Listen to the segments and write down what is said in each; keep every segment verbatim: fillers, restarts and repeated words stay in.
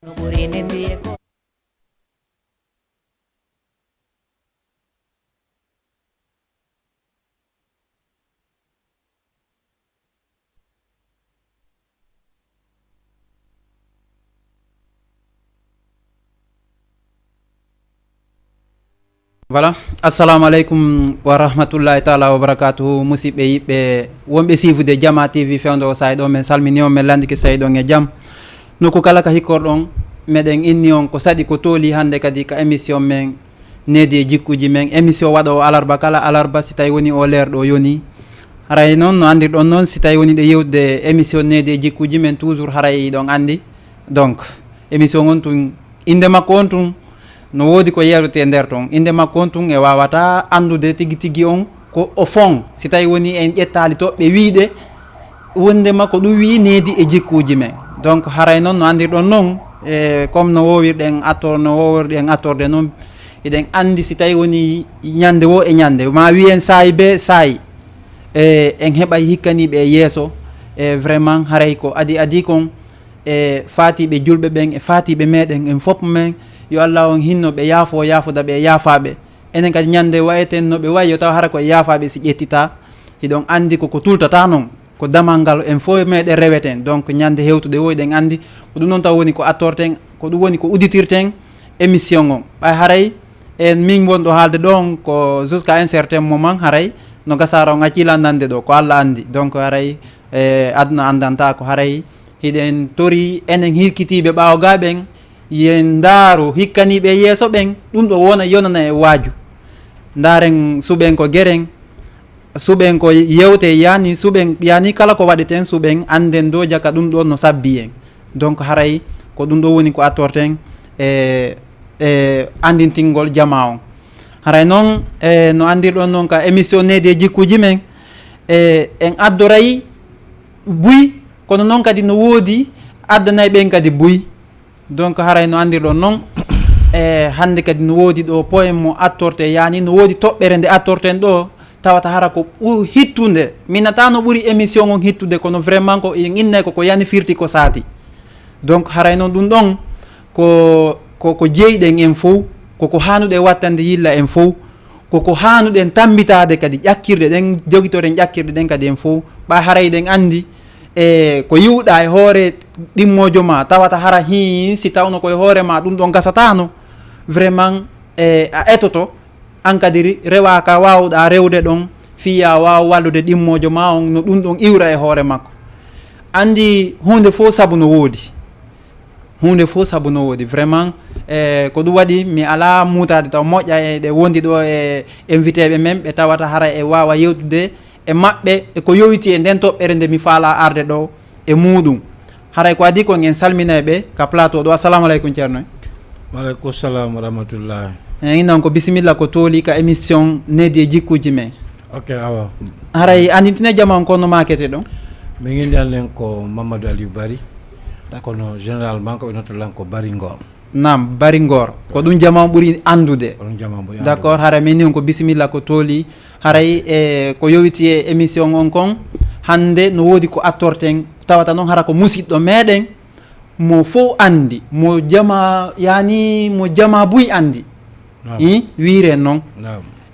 No ɓuri nde mbiye ko Voilà, assalamu aleykum wa rahmatullahi taala wa barakatuhu. Musidɓe yiɓɓe wonɓe siifude Jama T V fewndo o saay ɗo, men salmini on, men landike saay ɗon e jam. Nokku kala ka hikkorɗon, meɗen inni on ko saɗi ko tooli hannde kadi ka émission men Needi e Jikkuuji men. Émission waɗo o alarba kala alarba, si tawi woni o leer ɗo yoni. Haray noon no anndirɗon noon, si tawi woni ɗe yewtude émission Needi e Jikkuuji men, toujours haray ɗon anndi. Donc émission on tun, innde makko on tun no woodi ko yeewtete nder ton. Innde makko on tun e waawata anndude tigi tigi on ko o fond, si tawi woni en ƴettaali toɓɓe wiiɗe wonde makko ɗum wii needi e jikkuuji men. Donc haray noon no anndirɗon noon, e comme no woowirɗen attor no woowirɗen attorde noon, hiɗen anndi si tawi woni ñande wo e ñande ma wiyen saayi be saayi, e en heɓay hikkaniiɓe e yeeso. E vraiment haray ko adi adi kon, e faatiiɓe julɓe ɓen e faatiiɓe meɗen en fof men, yo Allah on hinno ɓe, yaafo yaafoda ɓe e yaafaaɓe. Enen kadi ñande wa'eten no ɓe wayi, yo taw hara ko e yaafaaɓe si ƴettita. Hiɗon anndi koko tultata non, ko damal ngal en fof meɗen reweten. Donc ñande hewtude wo hiɗen anndi ko ɗum ɗon taw woni ko attorten, ko ɗum woni ko udditirten émission on. Ɓay haray en min wonɗo haalde ɗon ko jusqu'à un certain moment, haray no gasara on accila nande ɗo ko Allah anndi. Donc haray e aduna anndanta ko haray hiɗen tori enen hikkitiiɓe ɓaawo ga ɓen, yen ndaaru hikkaniiɓe yeeso ɓen. Ɗum ɗo wona yonana e waaju. Ndaaren suɓen ko geren, suɓen ko yewte, yani suɓen, yani kala ko waɗeten suɓen annden do jaka ɗum ɗo no sabbi en. Donc haray ko ɗum ɗo woni ko attorten e e anndintingol jama on. Haray noon e no anndirɗon noon ka émission needi e jikkuuji men, e en addoray buy, kono noon kadi no woodi addanay ɓen kadi buy. Donc haray no anndirɗon noon, e hannde kadi no woodi ɗo poème mo attorte, yani no woodi toɓɓere nde attorten ɗo, tawata hara ko ɓu- hittunde, minata no ɓuri émission on hittude, kono vraiment ko en innay koko yani firti ko saati. Donc haray noon ɗum ɗon ko ko ko jeyɗen en fof, koko haanuɗen wattande yilla en fof, koko haanuɗen tammbitaade kadi ƴakkirɗe ɗen, jogitoren ƴakkirɗe ɗen kadi en fof. Ɓay haray ɗen anndi e ko yiwɗa e hoore ɗimmoojo ma, tawata hara hii si tawno koye hoore ma ɗum ɗon gasataano, vraiment e a etoto an kadi ri- rewa ka waawɗa rewde ɗon, fiya waaw wallude ɗimmoojo ma on no ɗum ɗon iwra e hoore makko. Anndi huunde fof sabu no woodi. Huunde fof sabu no woodi vraiment. E ko ɗum waɗi mi alaa muutaade taw moƴƴa e ɗe wondi ɗo e inviteeɓe men ɓe tawata hara e waawa yewtude e maɓɓe e ko yowiti e nden toɓɓere nde mi faalaa arde ɗo e muuɗum. Haray ko adii kon en salminay ɓe ka plateau ɗo. Assalamu aleykum ceerno. Waleykum salam wa rahmatullahi. Eyi, noon ko bisimilla ko tooli ka émission needi e jikkuuji men. Ok, awa. Haray anndintine jama on ko no maakete ɗon? Min innde an len ko Mamadou Aliou Bari. Kono généralement ko ɓe noddata lan ko Bari Ngor. Naam, Bari Ngor. Ko ɗum jama on ɓuri anndude. Ko ɗum jama on ɓuri anndude. D'accord, haray min ni on ko bisimilla ko tooli. Haray e ko yowiti e émission on kon, hannde no woodi ko attorten, tawata noon hara ko musiɗɗo meɗen mo fof anndi, mo jama yani mo jama buy anndi. I wiire noon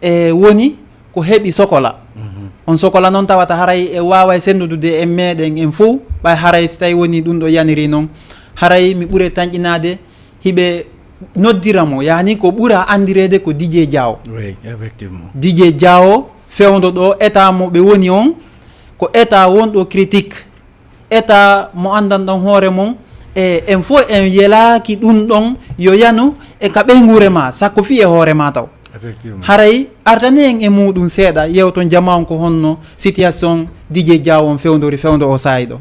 e woni ko heɓi sokola. On sokola noon tawata haray e waaway senndudude e meɗen en fof. Ɓay haray si tawi woni ɗum ɗo yaniri noon, haray mi ɓure tanƴinaade hiɓe noddira mo, yani ko ɓura anndireede ko Didier Diawo. Didier Diawo fewndo ɗo état mo ɓe woni on, ko état wonɗo critique, état mo anndanɗon hoore mon. E en fof en yelaaki ɗum ɗon yo yanu e ka ɓeynguure ma, sakko fii e hoore ma taw. Haray artani en e muuɗum seeɗa, yewton jama on ko honno situation Didier Diawo on fewndori fewndo o saayi ɗo.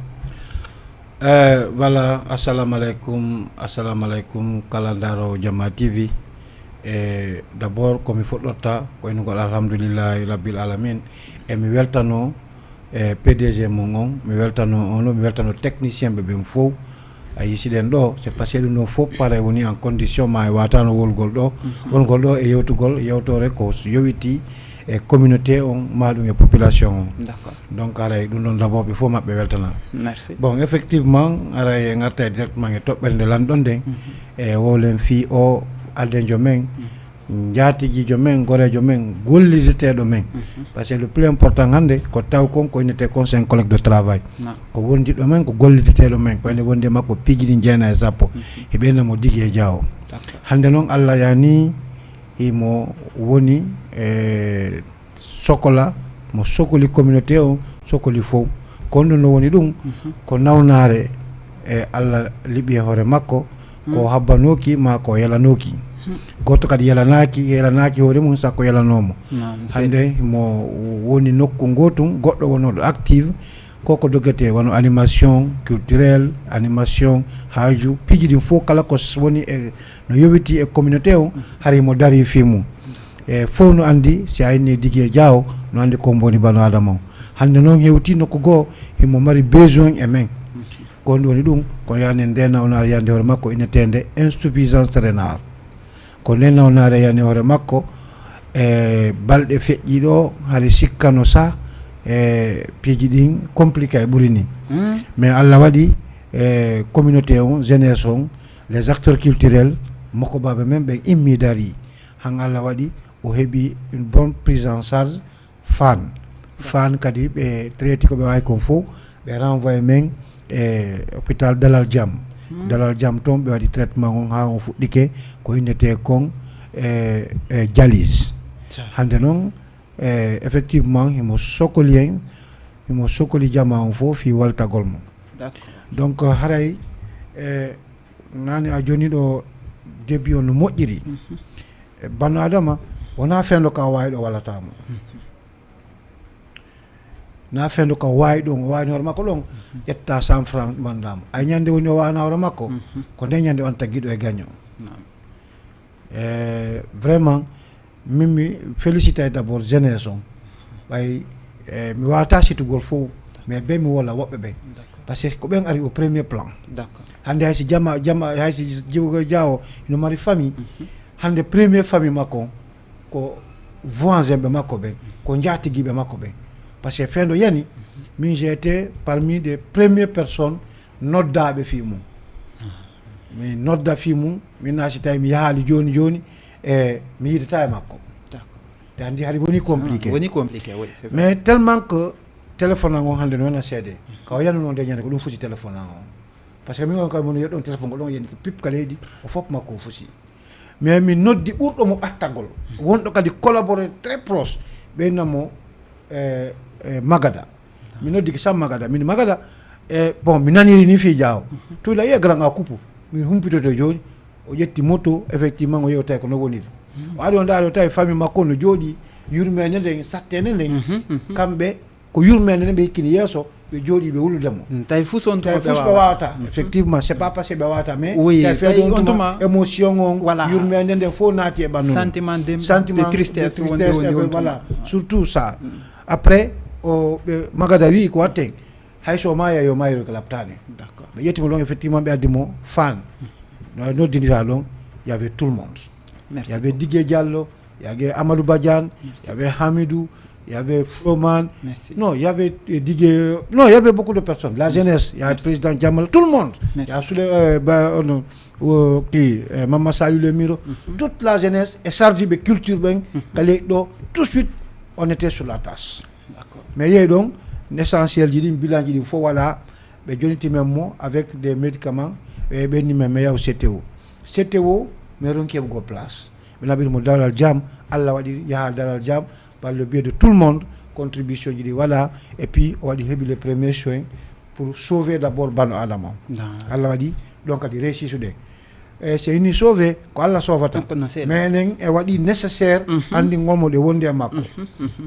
Eh, voilà, assalamu aleykum, assalamu aleykum kala ndarowo Jama T V. E d'abord komi fuɗɗorta ko innugol alhamdulillahi rabbil alamin. Emi weltano e P D G mon on, mi weltano on, mi weltano technicien ɓe ɓen fof. A yii si ɗen ɗo c'est parce que ɗum ɗo fof pareil woni en condition ma e watano wolgol ɗo. Wolgol ɗo e yewtugol yewtore ko yowiti e communauté on, ma ɗum e population on. D'accord. Donc, aray ɗum ɗon, d'abord, ɓe fof maɓɓe weltana. Merci. Bon, effectivement, aray e ngarta directement e toɓɓere nde lanɗon nden. E wowlen fii o aldenjo men, njaatigiijo men, goreejo men, golliditeeɗo men. Parce que le plus important hannde ko taw kon ko innete conseil collecte de travail. Non. Ko wondiɗɗo men, ko golliditeeɗo men, ko ene wondi e makko piiji ɗi jeena e sappo. Hiɓe inna mo Digue Diao. D'accord. Hannde noon, Allah yani himo woni e sokola, mo sokoli communauté on, sokoli fof. Ko ɗum no woni ɗum, ko nawnaare e Allah liɓi e hoore makko, ko habbanooki ma ko yalanooki. Gooto kadi yalanaaki, yalanaaki hoore mum, sakko yalanoomo. Non, c'est- Hannde mo woni nokku ngootum, goɗɗo wonooɗo active, ko ko dogete wano animation culturelle, animation haaju, piiji ɗin fof kala ko s- woni e no yowiti e communauté o, hari mo dari fii mum. E fof no anndi, si a inni Digue Diao, no anndi ko woni Bano Adama o. Hannde noon hewti nokku goo, himo mari besoin e men. Ko ɗum woni ɗum, ko yani nde nawnaare yande hoore makko inneteende insuffisance rénale. Ko nde nawnaare yani hoore makko e balɗe feƴƴi ɗo, hari sikkano sa e piiji ɗin compliqué e ɓuri ni. Hmm. Mais Allah waɗi e communauté on, jeunesse on, les acteurs culturels, makko baba men ɓen immi dari. Han Allah waɗi o heɓi une bonne prise en charge. Fann, Fann kadi ɓe traiti ko ɓe wawi kon fof, ɓe renvoyé men e hôpital Dalal Jam. Dalal Jam toon ɓe waɗi traitement on ha on fuɗɗike, ko innete kon e, e dialyse. Hannde noon e, effectivement himo sokoli en, himo sokoli jama on fof fii waltagol mo. D'accord. Donc haray e, nani a joni ɗo début on no moƴƴiri. E, Bano Adama wona fendo ka wawi ɗo wallata mo. Na fendo ka wawi ɗon, o wawi hoore makko ɗon, ƴetta cent francs mandamo. Ay ñande woni o wawana hoore makko, ko nde ñande on taggiɗo e gaño. E, vraiment, min mi félicité d'abord jeunesse on. Ɓay e, mi wawata situgol fof, mais be mi wola woɓɓe ɓen. Parce que ko ɓen ari au premier plan. D'accord. Hannde hay si jama, jama, hay si Digue Diao ino mari famille, hannde premier famille makko on ko voisinɓe makko ɓen, ko njaatigiiɓe makko ɓen. Parce que fendo yani, min j'ai été parmi des premières personnes noddaaɓe fii mum. Mi nodda fii mum, min na si tawi mi yahaali jooni jooni, e mi yiidata e makko. D'accord. Te anndi hari woni compliqué. Ah, woni compliqué, oui, c'est vrai. Mais tellement que téléphone an on hannde no wona seede. Ka o yanuno nde ñande ko ɗum fusi téléphone an on. Parce que min on kay mono yeɗɗon téléphone ko ɗon yani ko pip ka leydi, o fof makko o fusi. Mais mi noddi ɓurɗo mo ɓattagol. Wonɗo kadi collaboré très proche. Ɓe innamo e, e Magada. Mi noddi ki Sam Magada. Min Magada, e, bon, mi naniri ni fii Diao. Tu la iya grand a kupu. Mi humpitoto jooni. O ƴetti moto, effectivement, o yewtay ko no woniri. O ari o ndaari o tawi famille makko no jooɗi, yurmeende nden, satteende nden. Kamɓe ko yurmeende nden ɓe hikkini yeeso, ɓe jooɗi ɓe wulude mo. Mm, tawi fus on tuma Tawi fus ɓe wawata. Effectivement, c'est pas parce que ɓe wawata, mais Oui, tawi tawi fewde on on tuma tuma. Émotion on, Voilà. Yurmeende nden fof naati e ɓanndu. Sentiment de, Sentiment de tristesse, de wonde tristesse, woni e on voilà. Tuma. Surtout ça. Après, o ɓe Magada wi ko watte, hay so maaya yo maayiro ko laptaani. D'accord. Ɓe ƴetti mo ɗon, effectivement, ɓe addi mo Fann. No noddindira ɗon, il y avait tout le monde. Il Merci. y avait Digue Diallo, il y avait Amadou Badiane, il y avait Hamidou, il y avait Froman. Merci. Non, il y avait euh, Digue, non, il y avait beaucoup de personnes. La jeunesse, il y a le président Djamal, tout le monde. Il y a Merci. Souley, euh, bah, euh, non, euh, qui, euh, Mama Salou Le Miro. Toute la jeunesse est chargée de culture, ben, ka leydi ɗo, tout de suite, on était sur la tâche. D'accord. Mais yeey ɗon, l'essentiel ji ɗin, bilan ji ɗin fof waɗa, ɓe joniti men mo avec des médicaments, ɓe ɓenni men, mais yaw C T O. C T O, mais ronki heɓugol place. Ɓe naɓiri mo Dalal Jam, Allah waɗi yaha Dalal Jam, par le biais de tout le monde, contribution ji ɗi waɗa, et puis o waɗi heɓi les premiers soins pour sauver d'abord Bano Adama. Non. Allah waɗi, donc kadi réussisude. E so ini sauvé, ko Allah sovata. Ko no seeɗa. Mais enen e waɗi nécessaire, anndingol mo ɗe wondi e makko.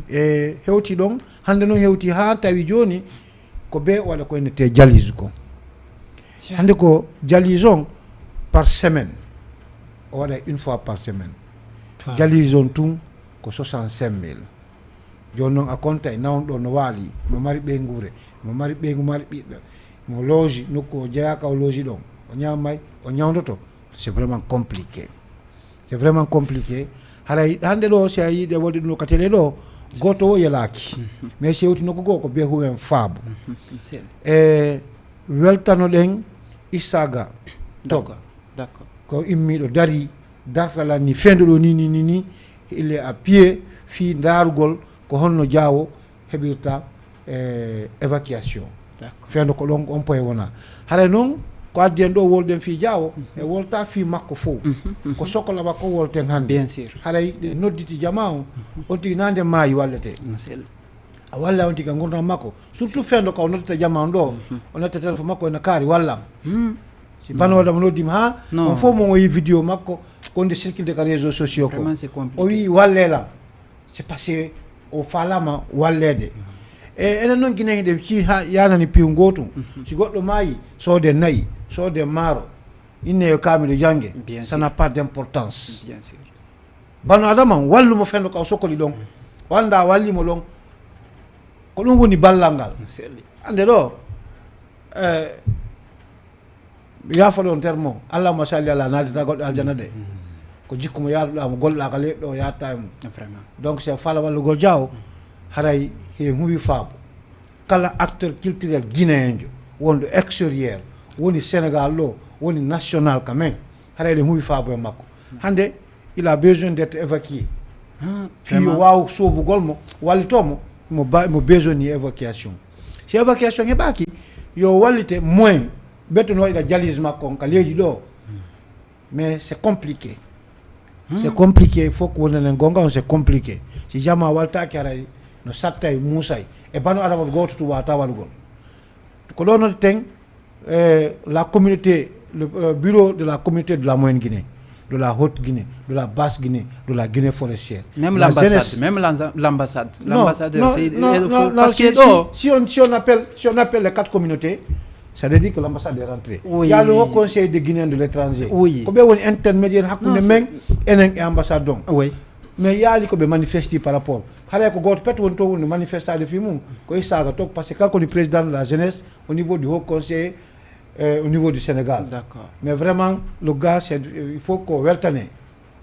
E hewti ɗon, hannde noon hewti haa tawi jooni, ko be waɗa ko ene te dialyse ko. Hannde ko dialyse on par semaine, o waɗa une fois par semaine. Dialyse on tun ko soixante-cinq mille. Jooni noon a kontay nawɗo no waali, mo mari ɓeynguure, mo mari ɓeyngu mari ɓiɗɗo, mo looji nokku o jeyaa ka o looji ɗon, o ñaamay, o ñawndoto. C'est vraiment compliqué. C'est vraiment compliqué. Haray hannde ɗo, si a yiide wonde ɗum ka télé ɗo, gooto o yelaaki. Mais si hewti nokku goo, ko be humen faabo. E weltano ɗen Issaga Tog. D'accord. D'accord. Ko immiiɗo dari, dartalan ni fendo ɗo ni, ni, ni, ni, il est à pied, fii ndaarugol ko honno Jaawo heɓirta, eh, évacuation. D'accord. Fendo ko ɗon on poye wona. Haray noon, ko addi en ɗo wolɗen fii Jaawo, e wolta fii makko fof. Mhm, mhm. Ko sokola makko wolten hannde. Bien sûr. Haray ɗe nodditi jamaa on, on tigi naa nde maayi wallete. No sell. A walla on tigi ka ngurndan makko. Surtout fendo ka o noddata jamaa on ɗo, o noddata téléphone makko ena kaari wallam. Hmm. Si bano wadda mo noddima ha, Non. on fof mo o yi vidéo makko, ko nde circulde ka réseaux sociaux ko. Vraiment, c'est compliqué. O wi walle lan. C'est parce que o faalama walleede. E enen noon Guinée hiɗen ci ha yanani piw gootum. Si goɗɗo maayi, soode nayi, soode maaro, inne yo kaamiɗo jannge, Bien ça sûr. n'a pas d'importance. Bien sûr. Bano Adama, wallu mo fendo ka o sokoli ɗon. O annda a walli mo ɗon. Ko ɗum woni ballal ngal. No selli. Hannde ɗo, eh, mi yaafo ɗon termo, Allahumma salli ala naadata goɗɗo aljana de. Ko jikku mo yaaduɗa mo, golɗa ka leyɗo o yaatta e mum. Vraiment. Donc, si a faala wallugol Jaawo, haray he huwi faabo. Kala acteur culturel guinéenjo wonɗo extérieur, woni Sénégal ɗo, woni national quand même, haray eɗen huwi faabo e makko. Hannde, il a besoin d'être évacué. Ah, Fii yo vraiment. waaw soobugol mo, wallitoo mo, mo ba-, mo besoin ni évacuation. Si évacuation heɓaaki, yo wallite moyen, ɓettuno waɗira dialyse makko on ka leydi ɗo. Mais c'est compliqué. C'est compliqué, il faut que wonen en gonga on, c'est compliqué. Si jamaa waltaaki haray no sattay, muusay. E bano Adama gooto tun waawata waɗugol. Ko ɗo noddeten, eh, la communauté, le, euh, bureau de la communauté de la Moyenne Guinée, de la Haute Guinée, de la Basse Guinée, de la Guinée forestière. Même La l'ambassade, jeunesse. même l'ambassade, Non, l'ambassade, non, c'est, non, eh, non, faut, non, parce si, que si, ɗo si on, si on appelle, si on appelle les quatre communautés, ça veut dire que l'ambassade est rentrée. Oui. Il y a le Haut Conseil des Guinéens de l'étranger. Oui. Ko ɓe woni intermédiaire hakkunde Non, men, c'est enen e ambassade ɗon. Oui. Mais yaali ko ɓe manifesti par rapport. Haray ko gooto pet woni to woni manifestade fii mum. Ko Issaga Tog, parce que kanko woni président de la jeunesse au niveau du Haut Conseil, euh, au niveau du Sénégal. D'accord. Mais vraiment, le gars, c'est, il faut ko weltane.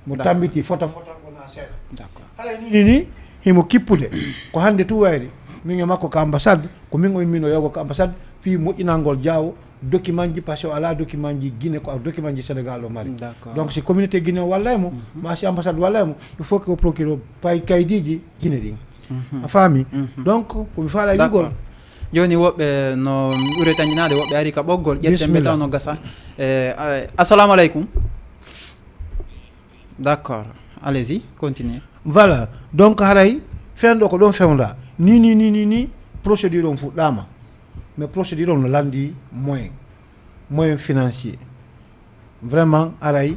Mo D'accord. tambiti fota fota wona seeɗa. D'accord. Haray ni, ni, ni, himo kippude. Ko hannde tun wayri. Min e makko ka ambassade, ko min o immino yahugo ka ambassade, fii moƴƴinangol Jaawo, document ji, parce que o alaa document ji Guinée, ko document ji Sénégal o mari. D'accord. Donc, si communauté Guinée o wallay mo, ma si ambassade wallay mo, il faut que o procure o pay kaydiiji Guinée ɗin. Mhm. A faami? Mhm. Donc, ko mi faala D'accord. yugol. Jooni woɓɓe no ɓuri tanƴinaade, woɓɓe ari ka ɓoggol. Ƴetten ɓe Bismillah. taw no gasa. Eh, a-, assalamu aleykum. D'accord. Allez-y, continuez. Voilà. Donc, haray, fenɗo ko ɗon fewnda. Ni, ni, ni, ni, ni, procédure on fuɗɗaama. Mais procédure on no lanndi moyen. Moyen financier. Vraiment, haray,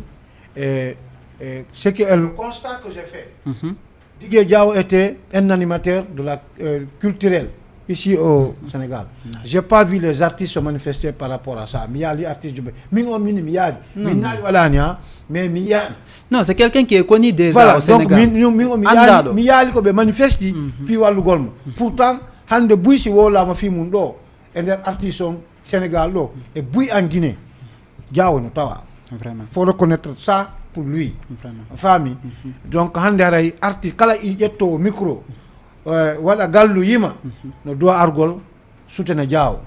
eh, eh, c'est que le constat que j'ai fait. Mhm. Didier Diaw était un animateur de la, euh, culturelle ici au Sénégal. J'ai pas vu les artistes se manifester par rapport à ça. Mi yaali artiste ɓe. Min o min mi yaali. Non, Min non. naali walaani ha, mais mi yaali. Non, c'est quelqu'un qui est connu déjà Voilà, au donc Sénégal. min, min, min o mi yaali, Anndaɗo. mi yaali ko ɓe manifesti Mhm. fii wallugol mo. Pourtant, hannde buy si wowlaama fii mum ɗo, e nder artiste on Sénégal ɗo, e buy en Guinée, Diaw no tawa. Vraiment. Faut reconnaître ça pour lui. Vraiment. A faami? Mhm. Donc, hannde haray arti kala i ƴetto micro, euh, waɗa gallu yima, Mhm. no doit argol sutena Diaw.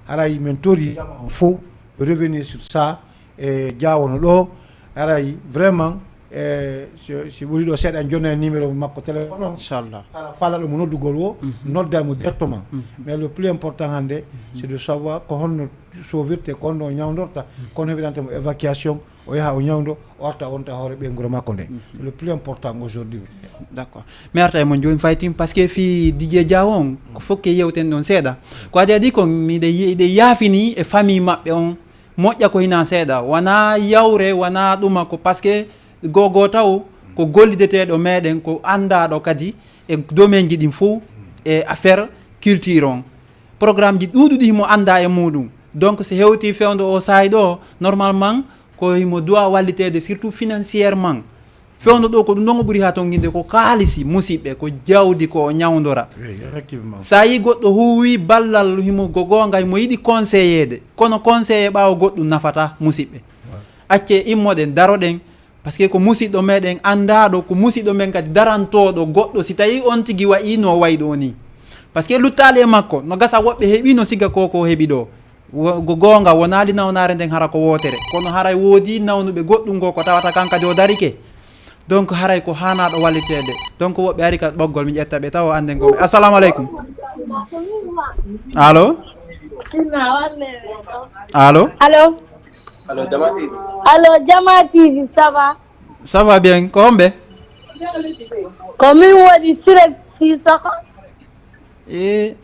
Haray men tori jama on fof revenir sur ça, e Diaw no ɗo. Haray vraiment, e si, si ɓuri ɗo seeɗa, en jonna numéro makko téléphone on. Inchallah. Kala faalaɗo mo noddugol o, Mhm. nodda mo directement. Mhm. Mais le plus important hannde, Mhm. c'est de savoir ko honno sauvirte, ko honno o ñawdorta, ko honno heɓirante mo évacuation, o yaha o ñawdo, o arta o wonta hoore ɓeynguure makko nde. Mhm. C'est le plus important aujourd'hui. D'accord. Mi arta e mon jooni fayti, parce que fii Didier Diaw on, ko fof ke yewten ɗon seeɗa. Ko adi adi kon, miɗe yi-, miɗe yaafini e famille maɓɓe on, moƴƴa ko hinaa seeɗa. Wanaa yawre, wanaa ɗuma ko, parce que gogo taw ko gollideteeɗo meɗen, ko anndaaɗo kadi e domaine ji ɗin fof, e affaire culture on. Programme ji ɗuuɗuɗi himo anndaa e muɗum. Donc, so hewti fewndo o saa'i ɗo, normalement, ko himo doit walliteede, surtout financièrement. Fewndo ɗo ko ɗum ɗon o ɓuri haa tonnginde, ko kaalisi, musiɓɓe, ko jawdi, ko o ñawdora. Oui, effectivement. So a yii goɗɗo huuwi ballal, himo go goonga, himo yiɗi conseilleede, kono conseiller ɓaawo goɗɗum nafata, musiɓɓe. Ouais. Accee immoɗen, daroɗen, Parce que ko musiɗɗo meɗen anndaaɗo, ko musiɗɗo men kadi darantooɗo goɗɗo, si tawii on tigi wa'ii no wayi ɗoo nii. Parce que luttaali e makko, no gasa woɓɓe heɓii no siga ko ko heɓi ɗoo. Wo-, go-, goonga, wonaali nawnaare nden hara ko wootere. Kono haray woodii nawnuɓe goɗɗum goo ko tawata kan kadi o darike. Donc haray ko haanaaɗo walliteede. Donc woɓɓe ari ka ɓoggol, mi ƴetta ɓe tawa o annden ko ɓe. Assalamu aleykum. Allo? Allo? Allo, Jama T V. Allo, Jama T V, ça va? Ça va bien. Ko homɓe? Ko min woni Sirek Sisoko. E,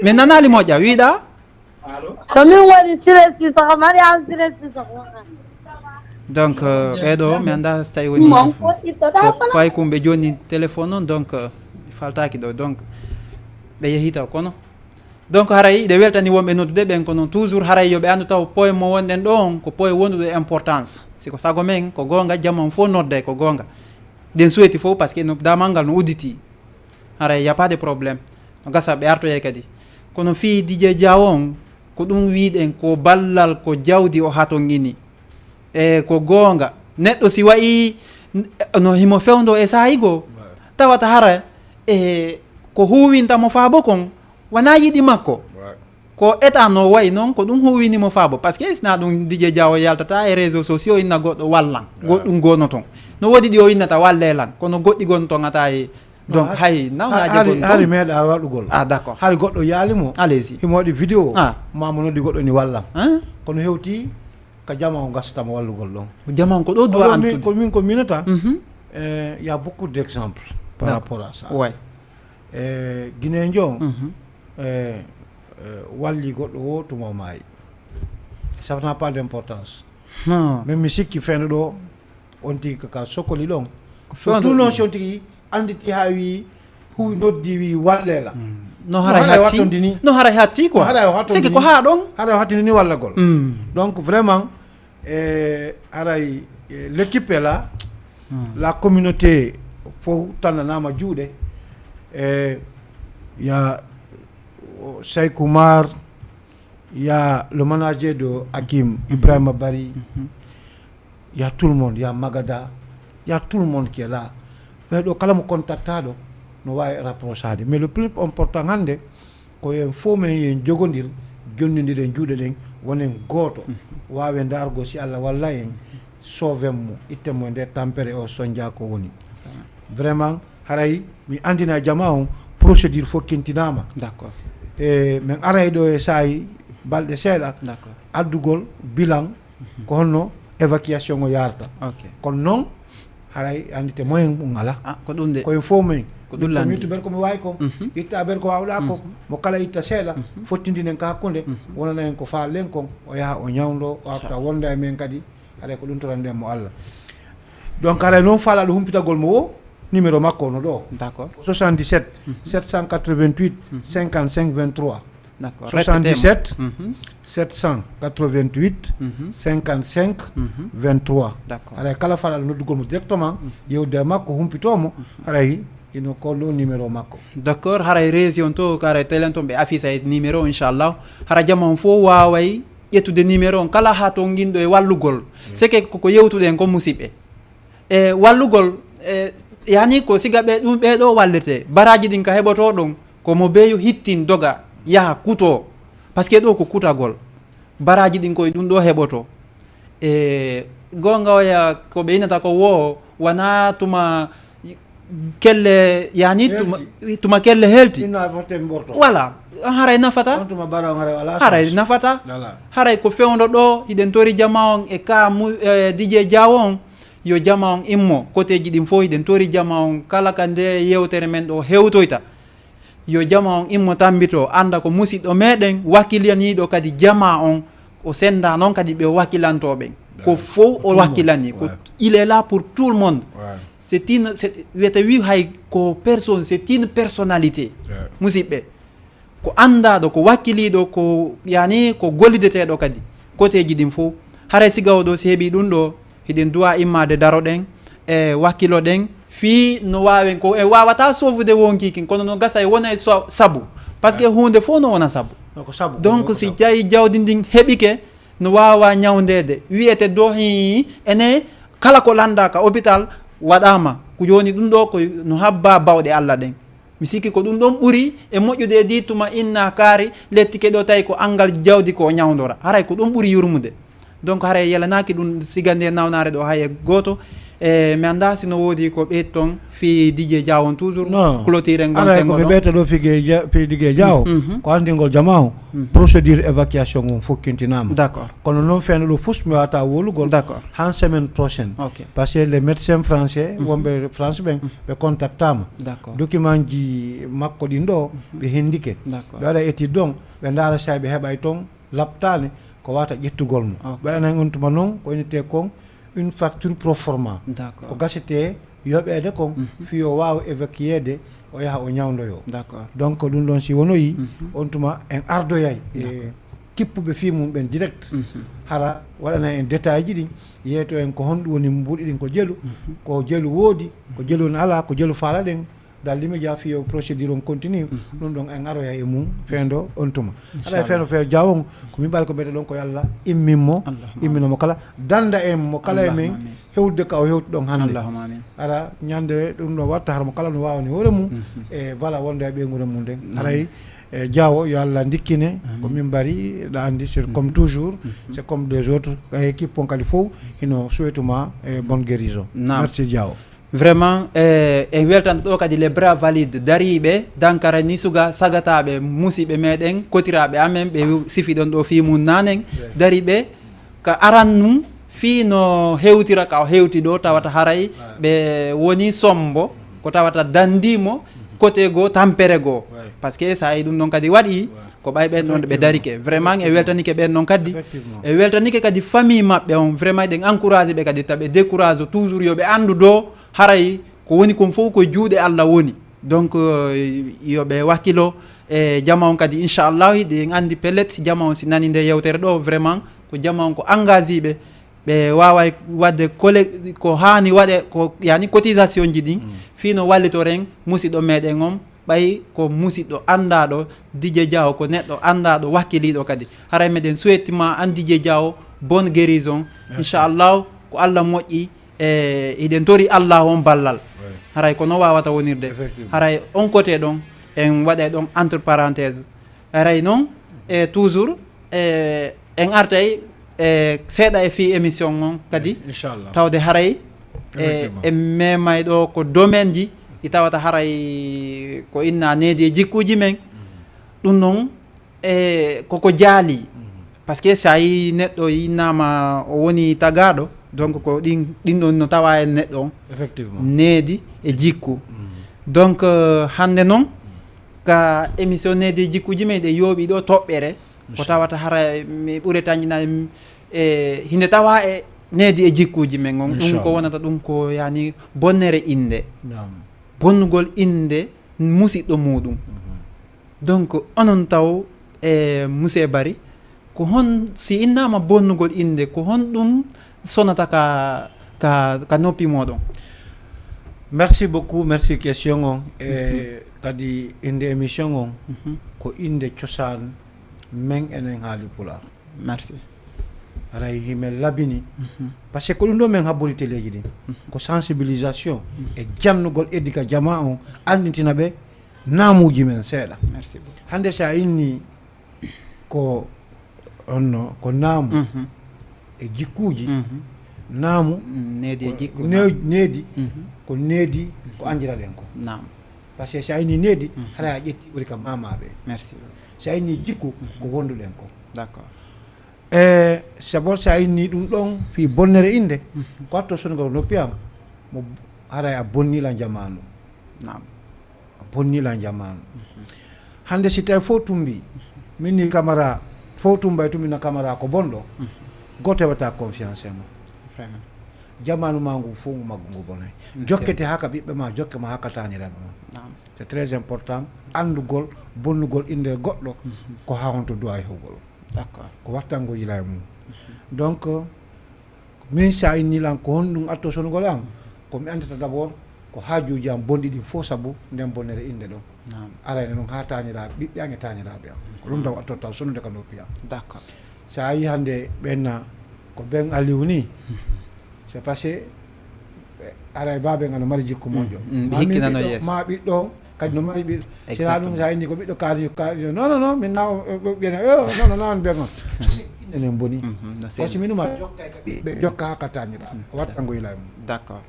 mi nanaali moƴƴa, wiɗa? Ko min woni Sirek Sisoko, Mariam Sirek Sisoko. Donc, euh, ɓeɗo mi annda so tawi woni ko paykumɓe joni téléphone on, donc euh, faltaki ɗo, donc ɓe yehi taw kono. Donc haray ɗe weltani wonɓe noddude ɓen, kono toujours haray yo ɓe anndu taw point mo wonɗen ɗo on ko point wonduɗo e importance. Siko sago men ko goonga, jama on fof nodde ko goonga. Ɗen suweti fof parce que no damal ngal no udditi. Haray y a pas de problème. No gasa ɓe artoye kadi. Kono fii Didier Diaw on, ko ɗum wiɗen ko ballal, ko jawdi o hatonngini. E ko goonga. Neɗɗo si wayi n-, no himo fewndo e saayi goo, tawata hara e ko huwinta mo faabo kon, wona yiɗi makko. Ko état no wayi noon, ko ɗum huwini mo faabo. Parce que sina ɗum Didier Diaw yaltata e réseaux sociaux inna goɗɗo wallan. Goɗɗum gono toon. No woodi ɗi o innata walle lan, kono goɗɗi gono toon ata e donc hay nawnaaje hari meeɗa waɗugol. Ah, d'accord. Hari goɗɗo yaali mo. Allez-y. Himo waɗi vidéo. Ah. Ma mo noddi goɗɗo ni walla. Hein? Kono hewti ka jama o gastama wallugol ɗon. Jama on ko ɗo duwa antude. Ko min ko minata. Mhm. Eh, y a beaucoup d'exemples par rapport à ça. Ouais. Eh, Guinéen jo. Mhm. Eh, eh, walli goɗɗo o tuma o maayi. Ça n'a pas d'importance. Non. Mais mi sikki feno ɗo on tigi ka sokoli ɗon. Ko fewndo ɗum non si on tigi anditi ha wi huwi noddi wi wallela. No haray hatti. No haray hatti quoi. Siki ko ha ɗon. Haray hatti ni wallagol. Donc vraiment, eh, haray, eh, l'équipe est là. La communauté fof tannanama juuɗe. Eh, ya Saykoumar, ya le manager de Hakim, Ibrahima Bari. Il y a tout le monde, il y a Magada, il y a tout le monde qui est là. Ɓeɗo kala mo contactaɗo no wawi rapprochade. Mais le plus important hande ko en fof men yen jogodir, jonnodiren juuɗe ɗen, wonen gooto, wawen dargo si Allah walla en, soven mo, itten mo e nder tampere o sonja ko woni. Vraiment, haray mi andina jama on procédure fof kintinama. D'accord. E men aray ɗo e saayi balɗe seeɗa. D'accord. Addugol bilan ko honno évacuation o yarata. Ok. Kono noon haray andite moyen ɗum ala. Ah, ko ɗum de. Koyen fof men. Ko ɗum landi. Yittu ber ko mi wawi ko. Itta ber ko wawɗa ko. Mo kala itta seeɗa. Fottindinen ka hakkunde. Wonana en ko faalen kon. O yaha o ñawdo o arta wonda e men kadi. Haray ko ɗum toranden mo Allah. Donc haray noon faalaɗo humpitagol mo o numéro makko no ɗo. D'accord. Soixante-dix-sept sept cent quatre-vingt-huit cinquante-cinq vingt-trois. D'accord. Soixante-dix-sept sept cent quatre-vingt-huit cinquante-cinq vingt-trois. D'accord. Haray kala faalaɗo noddugol mo directement yewde makko humpito mo. Haray ino ko ɗo numéro makko. D'accord. Haray région to haray telen ton ɓe affiche e numéro inchallah. Hara jama on fof waway ƴettude numéro on kala ha to nginɗo e wallugol. Seke koko yewtuɗen ko musiɓɓe. E wallugol e yani ko siga ɓe ɗum ɓeɗo wallete baraji ɗin ka heɓoto ɗon ko mo beyo hittin doga yaha kuto. Parce que ɗo ko kutagol. Baraji ɗin koye ɗum ɗo heɓoto. E gonga oya ko ɓe inata ko wo wana tuma kelle yani tuma, tuma kelle helti. Voilà. Haray nafata. Haray nafata. Haray ko fewndo ɗo hiɗen tori jama on e ka mu, e, Didier Diaw on. Yo jama on immo koteji ɗin fof hiɗen tori jama on kala ka nde yewtere men ɗo hewtoyta. Yo jama on immo tambito anda ko musiɗɗo meɗen wakkilaniɗo kadi jama on. O senda noon kadi ɓe o wakkilanto ɓen ko fof o wakkilani ko. Il est là pour tout le monde. C'est une wiyete wi hay ko personne, c'est une personnalité. Musiɓɓe ko anndaɗo ko wakkiliɗo ko yani ko gollideteɗo kadi koteji ɗin fof. Haray siga oɗo si heeɓi ɗum ɗo hiɗen duwa immade daroɗen e wakkiloɗen fii no waawen ko en waawata soofude wonkii kin kono no gasa e wona e sabu. Parce que huunde fof no wona sabu. Donc si tawi jawdi ndin heɓike No waawa ñawndeede, wiyete do hii, ene kala ko lannda ka hôpital waɗaama. Ko jooni ɗum ɗo ko no habba bawɗe Allah ɗen. Mi sikki ko ɗum ɗon ɓuri e moƴƴude e di tuma inna kaari lettike ɗo tawi ko anngal jawdi ko o ñawndora. Haray ko ɗum ɓuri yurmude. Donc haray yelanaaki ɗum siga nde nawnaare ɗo hay e gooto. E mi annda si no woodi ko ɓeyton fii D J Diaw on toujours. Non. Clôture ngon aray ko mi sengo ɗo. Ɓeyta ɗo fii Didier Diaw. Mhm. Ko anndingol jama o. Mhm. Procédure évacuation on fokkintinaama. D'accord. Kono noon feewde ɗo fof mi wata wolugol. D'accord. Han semaine prochaine. Ok. Parce que les médecins français, mhm, wonɓe France ɓen, mhm, ɓe contactama. D'accord. Document ji makko ɗin ɗo, mhm, ɓe hendike. D'accord. Ɓe waɗa étude ɗon, ɓe ndaara si ɓe heɓay toon laptaani ko wata ƴettugol mo. Ok. Ɓe waɗana on tuma noon ko innete kon une facture pro forma. D'accord. Ko gasete yoɓeede kon, mhm, fii o waawa évacueede, o yaha o ñawndoyoo. D'accord. Donc ɗum ɗon si wonoyi, mhm, on tuma en ardoyay e, d'accord, kippuɓe fii mum ɓen direct. Mhm. Hara waɗana en détail ji ɗin, yeeto en ko honɗum woni mbuuɗi ɗin ko jelu, mhm, ko jelu woodi, ko jelu woni alaa, ko jelu faala ɗen. Dans l'immédiat fii o procédure on continue, mhm, ɗum ɗon en aroya e mum feewde on tuma. Inchallah. Haɗa e feewde feere Diaw on, ko min mbaɗi ko mbiyete ɗon ko yo Allah immin mo, Allahumma amin. Immino mo kala, danda en mo kala e men, Allahumma amin. Hewtude ka o hewti ɗon hannde. Allahumma amin. Ara ñande ɗum ɗo watta har mo kala no waawani hoore mum, mhm, e voilà wonde e ɓeynguure mum nden. Amin. Haray, e Diaw o yo Allah ndikkine, amin, ko min mbari, ɗa anndi sur, mhm, comme toujours, mhm, c'est comme des autres, e équipe on kadi fof, hino souhaituma e bonne guérison. Naam. Merci Diaw. Vraiment, eh, en weltan ɗo kadi les bras valides dariiɓe, dankara ni suga sagataaɓe, musiɓɓe meɗen, kotiraaɓe amen, ɓe sifi ɗon ɗo fii mum nanen, ouais, dariiɓe ka aran num fii no hewtira ka o hewti ɗo, tawata haray, ouais, ɓe woni sombo, ko tawata dandimo, mhm, côté goo, tampere goo. Ouais. Parce que sa yi ɗum ɗon kadi waɗi, ouais, ko ɓay ɓen ɗon ɓe, effectivement, darike. Vraiment, e weltanike ɓen ɗon kadi. Effectivement. E weltanike kadi famille maɓɓe on. Vraiment, eɗen encouragé ɓe kadi, ta ɓe décourage toujours, yo ɓe anndu ɗo haray ko woni kon fof ko juuɗe Allah woni. Donc, euh, yo ɓe wakkilo e jama on kadi, inchallah, hiɗen anndi pellet si jama on si nani nde yewtere ɗo, vraiment, ko jama on ko engagé ɓe, ɓe waaway waɗde kole-, ko haani waɗe, ko, yani, cotisation ji ɗin, mm, fii no wallitoren musiɗɗo meɗen on, ɓay ko musiɗɗo anndaaɗo, D J Diaw ko neɗɗo anndaaɗo, wakkiliiɗo kadi. Haray meɗen souhaiti ma an D J Diaw bonne guérison. Merci. Inchallah, ko Allah moƴƴi, e hiɗen tori Allah on ballal. Ouais. Haray ko no waawata wonirde. Effectivement. Haray on côté ɗon, en waɗay ɗon entre parenthèse. Haray noon, e toujours, e en artay, e seeɗa e fii émission on kadi. Inchallah. Tawde haray, e, effectivement, en memay ɗo ko domaine ji ɗi tawata haray ko inna needi e jikkuuji men. Mhm. Ɗum noon, e koko jaali. Mhm. Parce que so a yi neɗɗo innama o woni tagaaɗo, donc ko ɗin, ɗin ɗon no tawa en neɗɗo on. Effectivement. Needi e jikku. Mhm. Donc, euh, hannde noon, ka émission needi e jikkuuji men ɗe yooɓi ɗo toɓɓere, ko, inchallah, tawata hara mi ɓure tañina, e hinde tawa e needi e jikkuuji men on. Ɗum ko, inchallah, wonata ɗum ko yani bonnere innde. Naam. Bonnugol innde musiɗɗo muɗum. Mhm. Donc, onon taw, e Monsieur Barry, ko hon, si innama bonnugol innde, ko honɗum sonata ka, ka, ka noppi moɗon? Merci beaucoup, merci question on. E, mhm, kadi innde émission on, mhm, ko innde cosaan men enen haali Pulaar. Merci. Haray himen labini. Mhm. Parce que ko ɗum ɗo men habbori teleeji ɗin. Mhm. Ko sensibilisation, mhm, e jannugol éduca jama on, anndintina ɓe naamuuji men seeɗa. Merci beaucoup. Hannde si a inni ko honno, ko naamu, mhm, e jikkuuji, mhm, naamu, mm, needi e ko jikku, ne-, naam, needi, mhm, ko needi ko anjiraɗen ko. Naam. Parce que si a inni needi, mhm, haray a ƴetti ɓuri ka maamaɓe. Merci. Si a inni jikku, mhm, ko wonduɗen ko. D'accord. E sabu si a inni ɗum ɗon fii bonnere innde, mhm, ko atto sonugol noppi am, mo haray a bonnila jamaanu. Naam. A bonnila jamaanu. Mhm. Hannde si tawi fof tumbi, min ni Camara, fof tumba e tumbi na Camara ko bonɗo, mhm, gooto heɓata confiance e mo. Vraiment. Jamaanu ma ngu fof ngu maggu ngu bonay. Merci. Jokkete haa ka ɓiɓɓe ma, jokke ma haa ka taaniraaɓe ma. Naam. C'est très important. Anndugol, bonnugol innde goɗɗo, mhm, ko haa honto duwa e hewgol. D'accord. Ko wattangol yila e mum. Mhm. Donc, min si a inni lan ko honɗum atto sonugol am, ko mi anndata d'abord ko haajuuji am bonɗi ɗin fof sabu nden bonnere innde ɗon. Naam. Arayne noon haa taaniraaɓe, ɓiɓɓe am e taaniraaɓe am. Ko ɗum taw attotta sonude ka noppi am. D'accord. So a yi hannde ɓenna ko ben Aliou ni, c'est parce que aray baaben ano mari jikku moƴƴo. Ɓe hikkinano yeeso. Ma ɓiɗɗo kadi no mari ɓiɗɗo. Sina ɗum sa inni ko ɓiɗɗo kaari kaari non non non min na ɓene non non non ben on. Enen boni. Ko si minuma jokka ka ɓiɓɓe jokka ka tañiɗa watta ngo ila mum. D'accord.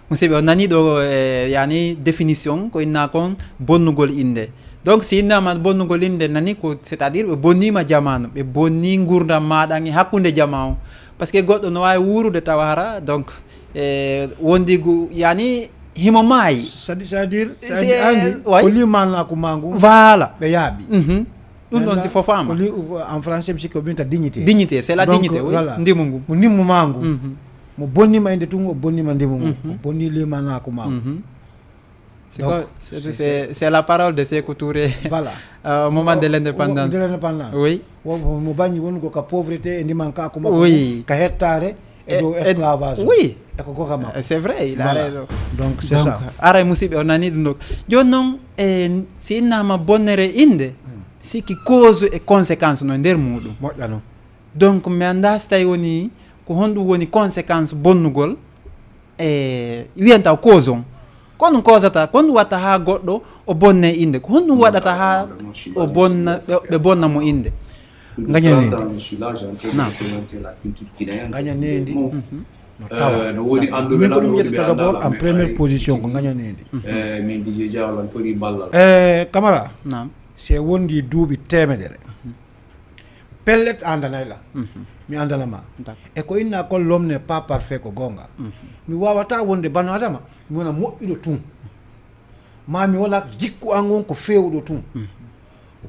Musidɓe, on nani ɗo e yani définition ko inna kon bonnugol inde. Donc si innama bonnugol inde nani ko c'est-à-dire ɓe bonnima jamanu, ɓe bonni gurdam maɗan e hakkunde jama o. Parce que goɗɗo no wawi wurude tawa hara donc e wondigu yani himo maayi. C'est-à-dire c'est-à-dire andi ko limanaku mangu. Voilà. Ɓe yaaɓi. Ɗum ɗon si fofama. En français mi sikki o ɓinta dignité. Dignité, c'est la dignité, oui. Ndimu ngu. Mo nimmu mangu. Mo bonnima inde tun o bonnima ndimu ngu. O bonni limanaku mangu. C'est la parole de Sekou Touré. Voilà. Au moment de l'indépendance. De l'indépendance. Oui. Mo bañi wonugol ka pauvreté e ndimankaku makko. Oui. Ka hettare e dow esclavage. Oui. E ko goka makko. C'est vrai, il a raison. Donc c'est ça. Aray musidɓe o nani ɗum ɗo. Joni noon e si innama bonnere inde sikki cause e conséquence no e nder muɗum. Moƴƴa noon. Donc mi annda si tawi woni ko honɗum woni conséquence bonnugol e wiyen taw cause on. Ko honɗum causata, ko honɗum watta ha goɗɗo o bonne inde? Ko honɗum waɗata ha o bonna ɓe bonna mo inde? Gañanede. Naam. Gañanede. No tawa min ko ɗum ƴettata d'abord en première position ko gañanede. Min dije jawlan tori ballal. E Camara. Naam. Si wondi duuɓi temedere. Pellet a andanay la. Mi andana ma. E ko inna kon l'homme n'est pas parfait ko gonga. Mi wawata wonde bano adama mi wona moƴƴuɗo tun. Ma mi wona jikku an on ko fewuɗo tun.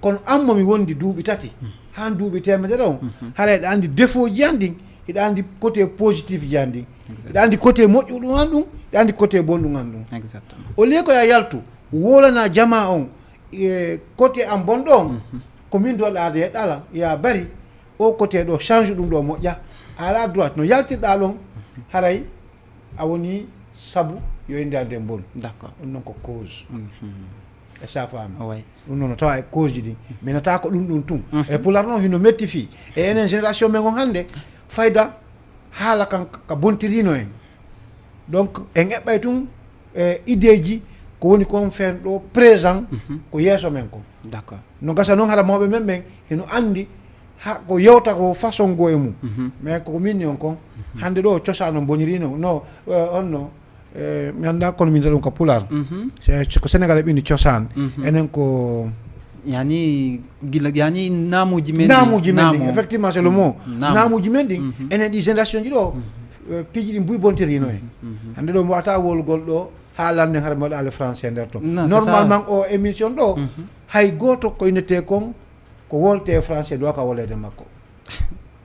Kono an mo mi wondi duuɓi tati han duuɓi temedere on hara hiɗa andi défaut ji an ɗin, hiɗa andi côté positif ji an ɗin, hiɗa andi côté moƴƴuɗum an ɗum, hiɗa andi côté bonɗum an ɗum. Au lieu ko ya yaltu wolana jama on e côté an bonɗo on, ko min doɗaade e ɗala ya bari o côté ɗo change ɗum ɗo moƴƴa. Ala droit no yaltirɗa ɗon haray a woni sabu yo inde ande bonu. D'accord. Ɗum noon ko cause. E sa faami. Oui. Ɗum noon no tawa e cause ji ɗin minata ko ɗum ɗum tun. E pular noon hino metti fii e enen génération men on hannde fayda haala kan ka bontirino en. Donc en eɓɓay tun e idée ji ko woni kon fen ɗo présent ko yeeso men kon. D'accord. No gasa noon hara mawɓe men ɓen hino andi ha ko yewta ko façon goo e mum. Mais koko minni on kon hande ɗo cosaan on boniri no no honno mi annda kono min ɗum ko pular. Ko sénégalais ɓini cosaan enen ko yani gila yani namuji men namuji men ɗin effectivement c'est le mot. Namuji men ɗin enen ɗi génération ji ɗo piiji ɗin buy bontirino en. Hande ɗo mi wata wolgol ɗo haalande hara mi waɗa le français nder ton. Normalement o émission ɗo hay goto ko innete kon ko wolte e français ɗo ka wolede makko.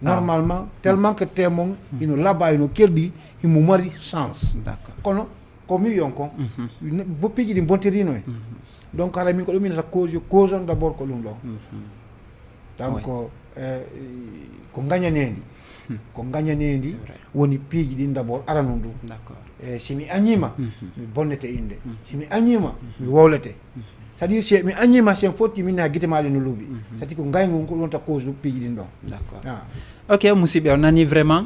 Normalement tellement que temon hino laba hino kerɗi himo mari sens. D'accord. Kono ko mi wiyon kon bo piiji ɗi bontirino en. Donc hara min ko ɗum innata cause cause on d'abord ko ɗum ɗo. Donc ko gañanendi ko gañanendi woni piiji ɗin d'abord aranun ɗum. D'accord. E si mi añima mi bonnete inde si mi añima mi wowlete. C'est à dire si mi añima si en fotti min ha gite maɗe no luuɓi c'est à dire ko gaygu ngu ko ɗonta cause piiji ɗin ɗon. D'accord. Ok, musidɓe on nani vraiment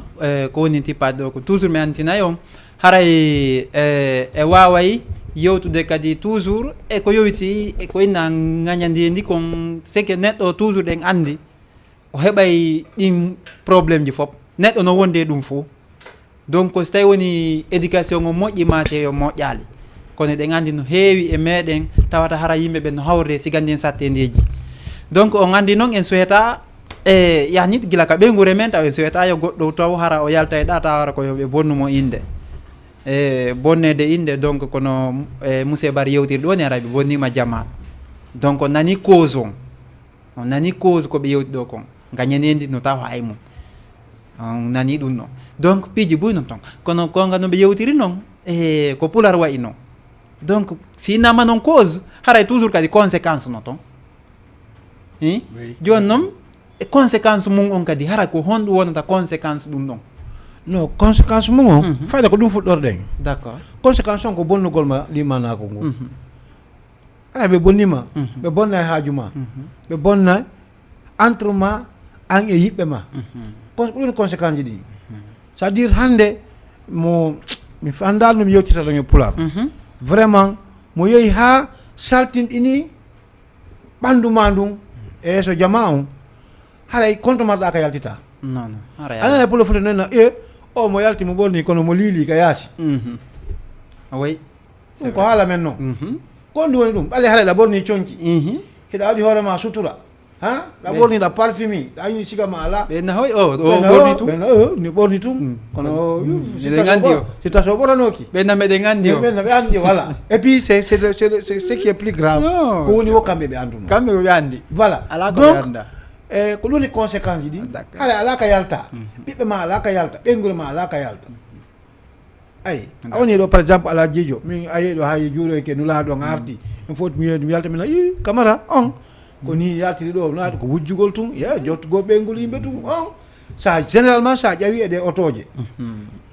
ko woni tippade ɗo ko toujours mi antinay on haray e waway yewtude kadi toujours e ko yowiti e ko inna gañadendi kon seke neɗɗo toujours ɗen andi o heɓay ɗin problème ji fof neɗɗo no wonde ɗum fo. Donc so tawi woni éducation o moƴƴi mate yo moƴƴali kono eɗen andi no heewi e meɗen tawata hara yimɓe ɓen no hawrde sigandin sattendeji. Donc on andi noon en suheta e yahnit gila ka ɓeygure men taw en suheta yo goɗɗo taw hara o yalta e ɗa taw hara ko yoɓe bonnumo inde e bonnede inde donc kono e monsieur Bar yewtiri ɗo ni ara ɓe bonnima jaman. Donc nani cause on on nani cause ko ɓe yewti ɗo kon gañanendi no tawa e mum. On nani ɗum noon donc piiji buy noon toon kono gonga no ɓe yewtiri noon e ko pular wayi noon. Donc si innama noon cause haray toujours kadi conséquence no toon. Hi joni noon e conséquence mum on kadi hara ko honɗum wonata conséquence ɗum ɗon? No conséquence mum on fayda ko ɗum fuɗɗorɗen. D'accord. Conséquence on ko bonnugol ma limanako ngu. Hara ɓe bonnima ɓe bonna e haaju ma ɓe bonna entre ma an e yiɓɓe ma. Kon ko ɗum conséquence ji ɗi. C'est-à-dire hannde mo mi anndaali no mi yewtirta ɗon e pular. Vraiment mo yehi haa saltinɗini ɓanndu ma ndun e yeeso jama on, haray konto marɗa ka yaltita. Non non. Haray alana e pulo foto nena e o mo yalti mo ɓorni kono mo liili ka yaasi. Oui. Ɗum ko haala men noon. Ko ndi woni ɗum ɓale haray ɗa ɓorni conci, hiɗa waɗi hoore ma sutura, ha, ɗa ɓorni ɗa parfumi, ɗa añi siga ma ala. Ɓe na hoy o o ɓorni tum. Ɓe na o ni ɓorni tum. Kono Eɗen anndi o. Si taso ɓoranoki. Ɓe na meɗen anndi o. Ɓe na ɓe anndi o, voilà. Et puis c'est c'est c'est c'est ce qui est plus grave. Ko woni wo kamɓe ɓe annduno. Kamɓe ɓe anndi. Voilà. Ala ko Donc ɓe annda. E ko ɗum woni conséquence ji ɗi. Haray ala ka yalta. Ɓiɓɓe ma ala ka yalta, ɓeynguure ma ala ka yalta. Ayi a woni ɗo par exemple ala jiijo min a yehi ɗo ha juuroyke nulaaɗo on arti. En fof mi yehi mi yalta min a i Camara on ko ni yaltiri ɗo naaɗo ko wujjugol tun ye jottugol ɓeynguure yimɓe tun on. Sa généralement sa ƴawi e ɗe otooje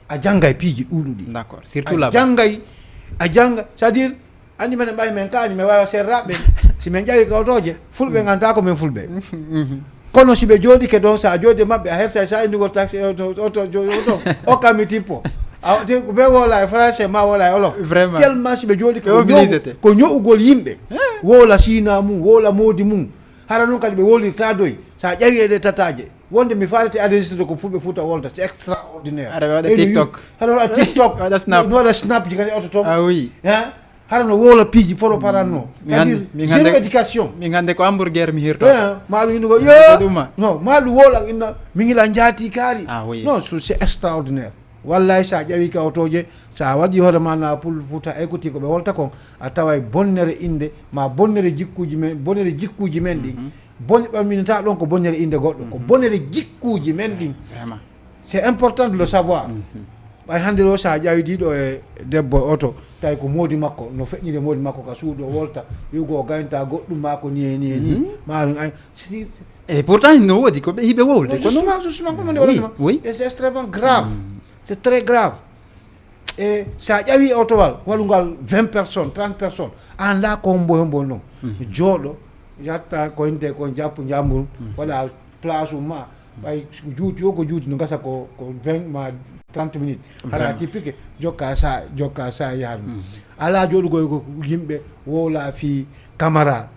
a janngay piiji ɗuuɗuɗi. D'accord, surtout A là-bas. Janngay a jannga c'est-à-dire anndi menen ɓay men kaani mi wawa serraɓe si min ƴawi ka otooje fulɓe nganta ko min fulɓe. Kono si ɓe jooɗike ɗon sa jooɗi maɓɓe a hersay sa indugol taxi oto oto oto okkammi tippo a te ɓe wola e français ma wola e olof. Vraiment. Tellement si ɓe jooɗike Ɓe obligé te. Ko ño'ugol yimɓe wola sina mum wola moodi mum. Hara noon kadi ɓe wolirta doy sa ƴawi e ɗe tataje wonde mi faalete enregistré ko fulɓe fuuta wolta c'est extraordinaire. Aɗa waɗa TikTok. Aɗa waɗa TikTok. Waɗa snap. Waɗa snap ji kadi oto toon. Ah oui. Hein? Hara no woola piiji fof paranno. Min hannde- min Zéro hannde- éducation. Min hannde ko hamburger mi hirto. Hein? Ma ɗum ino Ko yo ɗum ma. Non ma ɗum woola inna min ila njaati kaari. Ah oui. Non so c'est extraordinaire. Wallay sa ƴawi ka otooje sa waɗi hoore ma na pul futa écouti ko ɓe wolta kon a taway bonnere innde ma bonnere jikkuuji men bonnere jikkuuji men ɗi. Bon ɓamminata ɗon ko bonnere innde goɗɗo ko bonnere jikkuuji men ɗin. Vraiment. C'est important de le savoir. Ɓay hannde ɗo sa ƴawi ɗiɗo e debbo oto tawi ko moodi makko no feƴƴire moodi makko ka suudu o wolta wiwgo o gaynta goɗɗum ma ko ni e ni e ni. Ma ɗum ay si Et pourtant no woodi ko ɓe hiɓe wowlde Non, kono justement, justement, comme on dit, Oui, honnêtement, oui. Et c'est extrêmement grave. C'est très grave. E sa ƴawi otowal waɗungal vingt personnes trente personnes a annda ko hombo hombo non. Jooɗo yatta ko inte ko jappu jamburu waɗa place um ma ɓay juuti o ko juuti no gasa ko ko vingt ma trente minutes. Hara Vraiment. Tippike jokka sa jokka sa yahan. Ala jooɗugol ko yimɓe wowla fi caméra.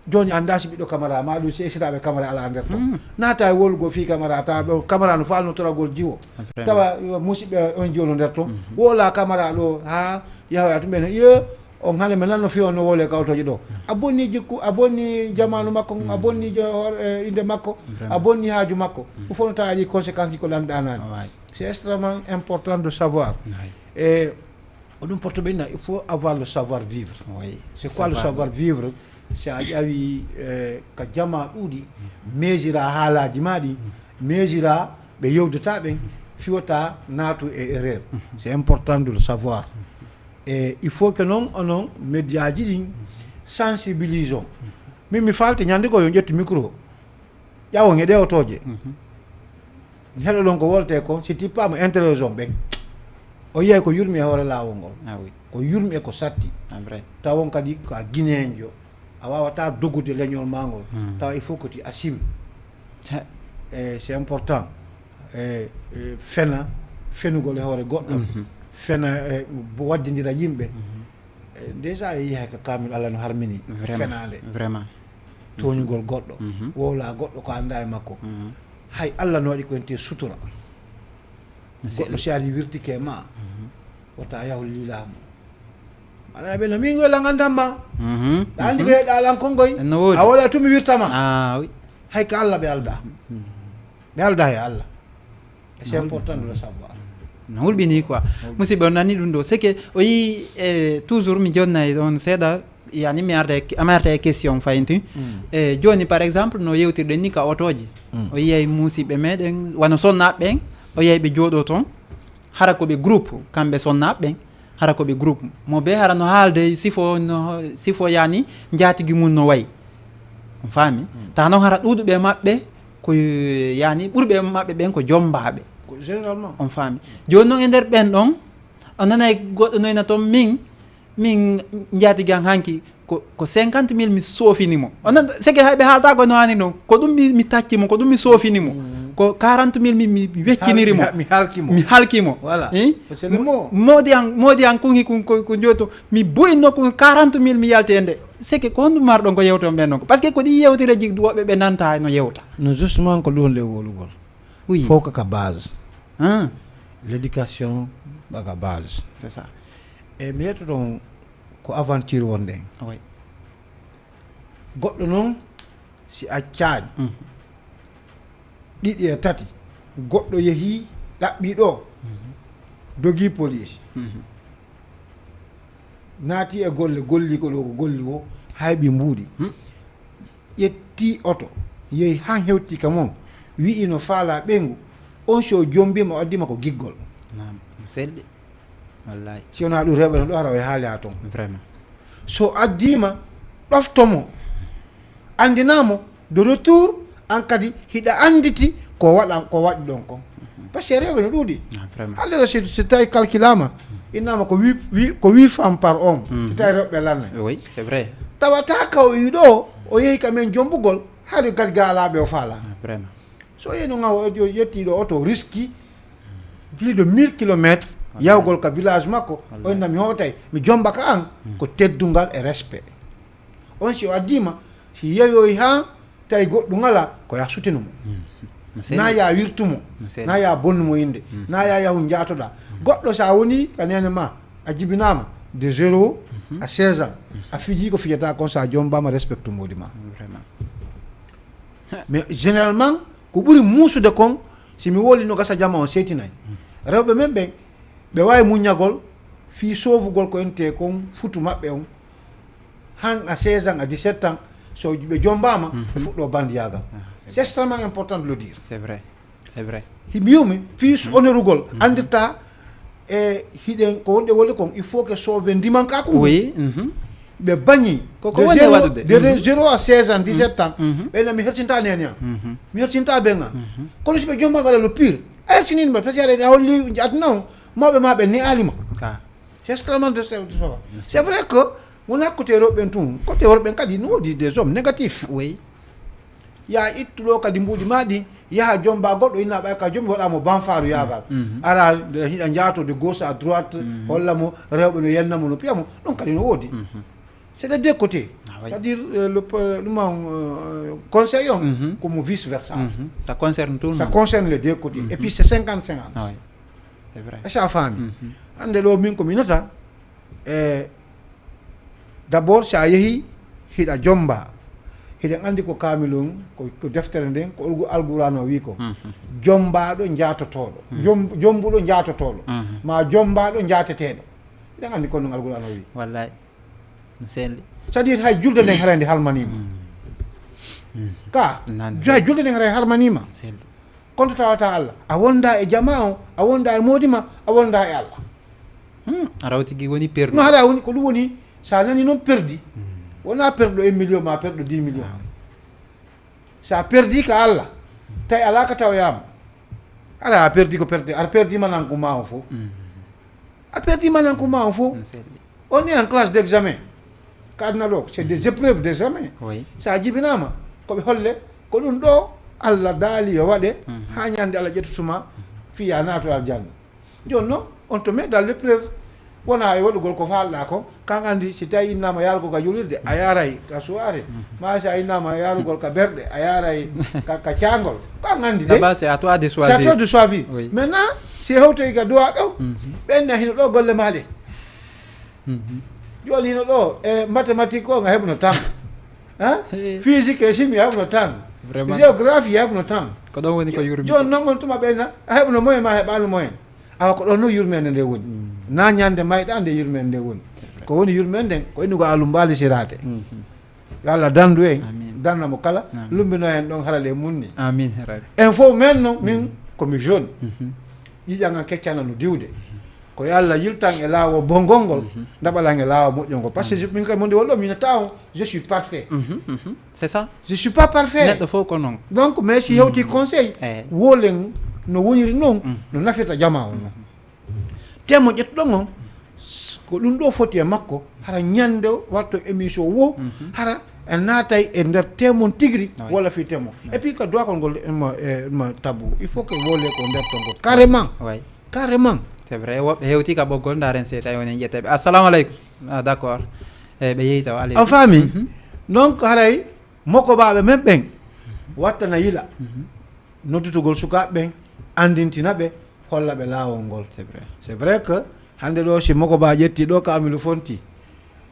Joni annda si ɓiɗɗo caméra ma ɗum si esiraɓe caméra ala nder ton. Naata e wolgo fi caméra tawa ɓe caméra no falno toragol jiwo. Tawa yo musidɓe on jiwo no nder ton. Wola caméra ɗo ha yahoya tum ɓen yo on hande mi nanno fi on no wole kawtoje ɗo. A bonni jikku a bonni jamanu makko a bonni jo- hoore- eh, inde makko. A bonni haaju makko. Ɗum fof no tawa ɗi conséquence ji ko lanɗanani. Ouais. C'est extrêmement important de savoir. Ouais. E ko ɗum porto ɓenna il faut avoir le savoir vivre. Oui. C'est quoi le savoir vivre? Si a ƴawi eh, ka jama ɗuuɗi mesira haalaji ma ɗi mesira ɓe yewdata ɓen fiwata naatu e erreur. C'est important de le savoir. E il faut que noon onon médiaji ɗin sensibilisons. Min mi falte ñande goo yo ƴettu micro ƴawon e ɗe otooje. Heɗoɗon ko wolte ko si tippama interroge on ɓen o yiyay ko yurmi e hoore laawol ngol. Ah oui. Ko yurmi e ko satti. Ah, vrai. Tawon kadi ko a guinéenjo a wawata dogude leñol ma ngol. Tawa il faut que tu assume. Ha. E c'est important. E e, fena fenugol e hoore goɗɗo. Fena e, waddidira yimɓe. E, déjà e yihay ka kamil allah no harmini. Vraiment. Fenaande. Vraiment. Tooñugol goɗɗo. Mhm. Wowla goɗɗo ko annda e makko. Mhm. Hay allah no waɗi ko ente sutura. No seli. Goɗɗo si ari wirtike ma wota yahu liilamo. Aɗa ɓe no min goy langandan ma. Mhm. Ɗa anndi ko yeɗɗa alan kongoy. No woodi. A wola tumi wirtama. Ah oui. Hay ka allah ɓe alda. Ɓe alda e allah. C'est important de le savoir. No hulɓini quoi. Musidɓe on nani ɗum ɗo c'est que o yi e toujours mi jonnay on seeɗa. Yani mi arda e- ama arda e question fayinti. E joni par exemple no yewtirɗen ni ka otoji. O yiyay musiɓɓe meɗen wano sonnaɓe ɓen o yiyay ɓe jooɗo toon. Hara ko ɓe groupe kamɓe sonnaɓe ɓen. Hara ko ɓe groupe mo be hara no haalde sifo no sifo yani. Njatigi mum no wayi. On faami. Tawa noon hara ɗuuɗuɓe maɓɓe ko yani ɓurɓe maɓɓe ɓen ko jombaɓe. Généralement. On faami. Joni noon e nder ɓen ɗon a nanay goɗɗo noyna toon min min njatigi an hanki. Ko, ko cinquante mille mi soofini mo. On nan, seke hay ɓe haalta ko no haani noon. Ko ɗum mi, mi tacci mo, ko ɗum mi soofini mo. Ko quarante mille mi, mi, mi wecciniri mo. Mi halki mo. Mi halki mo. Voilà. Hein? Moodi an, moodi an kungi kun, ko, ko jooto. Mi boyinno kun quarante mille mi yalti e nde. Seke ko honɗum marɗon ko yewton ɓen noon ko? Parce que ko ɗi yewtereji woɓɓe ɓe nanta no yewta. No, justement, ko ɗum le wolugol. Oui. Fof ko ka base. Hein? L'éducation, ba ka base. C'est ça. E mi yettoton ko aventure wonɗen. Oui. Goɗɗo noon, si accaani, mhm, ɗiɗi e tati, goɗɗo yehii, ɗaɓɓii ɗo, mhm, dogii police. Mhm. Naati e golle, golli ko ɗo ko golli o, hayɓi mbuuɗi. Hmm. Ƴetti oto, yehi han hewti ka mon, wi'i no faalaa ɓeyngu, on si o jombiima, o addiima ko giggol. Naam, no selɗi. Wallahi. Si wonaa ɗum, rewɓe no ɗo hara o e haali haa toon. Vraiment. So addiima, ɗofto mo, anndinaa mo, de retour, an kadi hiɗa annditi ko waɗa, ko waɗi ɗon kon. Parce que rewɓe no ɗuuɗi. Ah, vraiment. Hannde ɗo si, si tawi calculama, innama ko huit, huit, ko huit femmes par homme. Mhm. Si tawi rewɓe lanne. Oui, c'est vrai. Tawata ka o wi ɗo, o yehi ka men jombugol, hari kadi ga alaa ɓe o faala. Ah, vraiment. So yehi no ngaw, o ƴetti ɗo oto, riski plus de mille kilomètres, wallahi, yahugol ka village makko, wallahi, o inna mi hootay, mi jomba ka an, mm, ko teddungal e respect. On si o addiima, si yeyoyi haa tawi goɗɗum alaa, ko ya sutinu mo. Mm. No selli. Na ya wirtu mo. No selli. Na ya bonnu mo innde. Mm. Na ya yahu njaatoɗaa. Mm. Goɗɗo so a woni ka neene ma, a jibinaama de zéro, mhm, à seize ans. Mm. A fiji ko fijata kon, so a jombaama, respectu moodi ma. Vraiment. Mais généralement, ko ɓuri muusude kon, si mi woli no gasa jama on seytinay. Mm. Rewɓe men ɓen, ɓe waawi muññagol fii soofugol ko ente kon futu maɓɓe on. Han à seize ans, à dix-sept ans, so ɓe jombaama, mhm, ɓe fuɗɗo bandiyaagal. Ah, c'est vrai. C'est extrêmement important de le dire. C'est vrai. C'est vrai. Hi-, mi yumi fii, mhm, honorugol, mhm, andirta e hiɗen ko wonɗe woli kon, il faut que soɓe ndiman ka kum. Oui, mhm. Ɓe bañi. Ko, ko de woni zéro, waɗude? De, de, mhm, zéro à seize ans, dix-sept ans, mhm, ɓe na mi hersinta nene an. Mhm. Mi hersinta ben an. Mhm. Kono si ɓe jombaama le pire, a hersinii ma, parce que a holli aduna on, mawɓe ma ɓe ne'ali ma. Ka. C'est extrêmement décevant. C'est vrai que wonaa côté rewɓe ɓen tun, côté worɓe ɓen kadi no woodi des hommes négatifs. Oui. Ya ittu ɗo kadi mbuuɗi ma ɗin, yaha jomba goɗɗo, inna ɓay ka jombi, waɗa mo banfaaru yaagal. Mhm. Ara, hiɗa njaato de gauche à droite, mhm, holla mo rewɓe no yenna mo, no piya mo, ɗum kadi no woodi. Mhm. C'est les deux côtés. Ah, oui. C'est-à-dire, euh, le pe-, ɗum on, euh, conseil on, mhm, comme vice versa. Mhm. Ça concerne tout le monde. Ça concerne les deux côtés. Mhm. Et puis c'est cinquante cinquante. Ah, oui. C'est vrai. Est-ce que a faami? Mhm. Hannde ɗo min ko mi nata, e d'abord, si a yehi, hiɗa jomba. Hiɗen anndi ko kaamilun, ko, ko deftere nden, ko algu-, alquraan o wi ko. Mhm. Jombaaɗo njaatotooɗo. Mhm. Jom-, jombuɗo njaatotooɗo. Mhm. Ma jombaaɗo njaateteeɗo. Hiɗen anndi ko non alquraan o wi. Wallahi. No selli. C'est-à-dire hay julde nden haray nde halmaniima. Mm. Mm. Ka, nande, hay julde nden haray halmaniima. Selli. Kono to tawata Allah, a wonda e jama on, a wonda e moodi ma, a wonda e Allah. Hmm, a raw tigi woni perdu. No haɗa woni, ko ɗum woni, sa nani noon perdi. Hmm. Wona perɗo un million ma perɗo dix millions. Ah. Sa perdi ka Allah, tawi alaa ka tawoyama. Ala a perdi ko perde, aɗa perdi manan ko ma on fof. Hmm. A perdi manan ko ma on fof. No selli. On est en classe d'examen. Ka aduna ɗo, c'est des épreuves d'examen. Oui. Sa jibinama, ko ɓe holle, ko ɗum ɗo Allah daali yo waɗe, mhm, ha ñande Allah ƴettu suma, fiya nato aljanna. Joni noon, on to met dans l'épreuve, wona e waɗugol ko faalɗa ko, kan andi si tawi innama yarugol ka julirde, a yaray ka soirée. Mhm. Ma si a innama yarugol ka berɗe, a yaray ka, ka cangol. Ko an andi de. Là-bas, c'est à toi de choisir. C'est à toi de choisir. Oui. Maintenant, si hewtoyi ka duwa ɗo, mhm, ɓen ne hino ɗo golle ma ɗe. Mhm. Joni hino ɗo, e mathématique o nga heɓno tan. Hein? Hey. Physique et chimie heɓno tan. Vraiment. Géographie heɓno tan. Ko ɗon woni ko yurmi. Joni noon on tuma ɓeyna, a heɓno moyen ma heɓano moyen. Awa ko ɗon noon yurmende nde woni. Mm. Na ñande mayɗa nde yurmende nde woni. C'est vrai. Ko woni yurmende nden, ko innugo alumbaali sirate. Mhm. Yo Allah dandu en, amin, danna mo kala, amin, lumbino en ɗon harale mun ni. Amin, ya Rabbi. En fof men noon, min, mm, ko mi jeune. Mhm. Ƴiƴan an keccana no diwde. Ko yo Allah yiltan e laawol bongol ngol, mhm, ndaɓalan e laawol moƴƴol ngol. Parce que, mhm, min kay mo nde wonɗo, mi nata on, je suis parfait. Mhm, mhm. C'est ça. Je suis pas parfait. Neɗɗo fof ko noon. Donc, mais si, mhm, hewti conseil, eh, wolen no woniri noon, mhm, no nafirta jama on noon. Mhm. Te mo ƴettuɗon on, s-, Ko ɗum ɗo foti e makko, hara ñande watto émission wo, hara en naatay e nder temon tigri, wala fii temon. Et puis ko duwakol ngol, ma, e, ma tabu, il faut que wole ko nder ton ngol. Carrément. Oui. Carrément. C'est vrai, woɓɓe hewti ka ɓoggol, ndaren se tawi woni ƴetteɓe. Assalamu aleykum. Ah, d'accord. E, ɓe yehi taw, aleykum. A faami? Donc, haray, moko baɓe men ɓen, wattana yila. Noddutugol sukaaɓe ɓen, anndintina ɓe, holla ɓe laawol ngol. C'est vrai. C'est vrai que hannde ɗo, si moko ba ƴetti ɗo ka Amilu Fonti,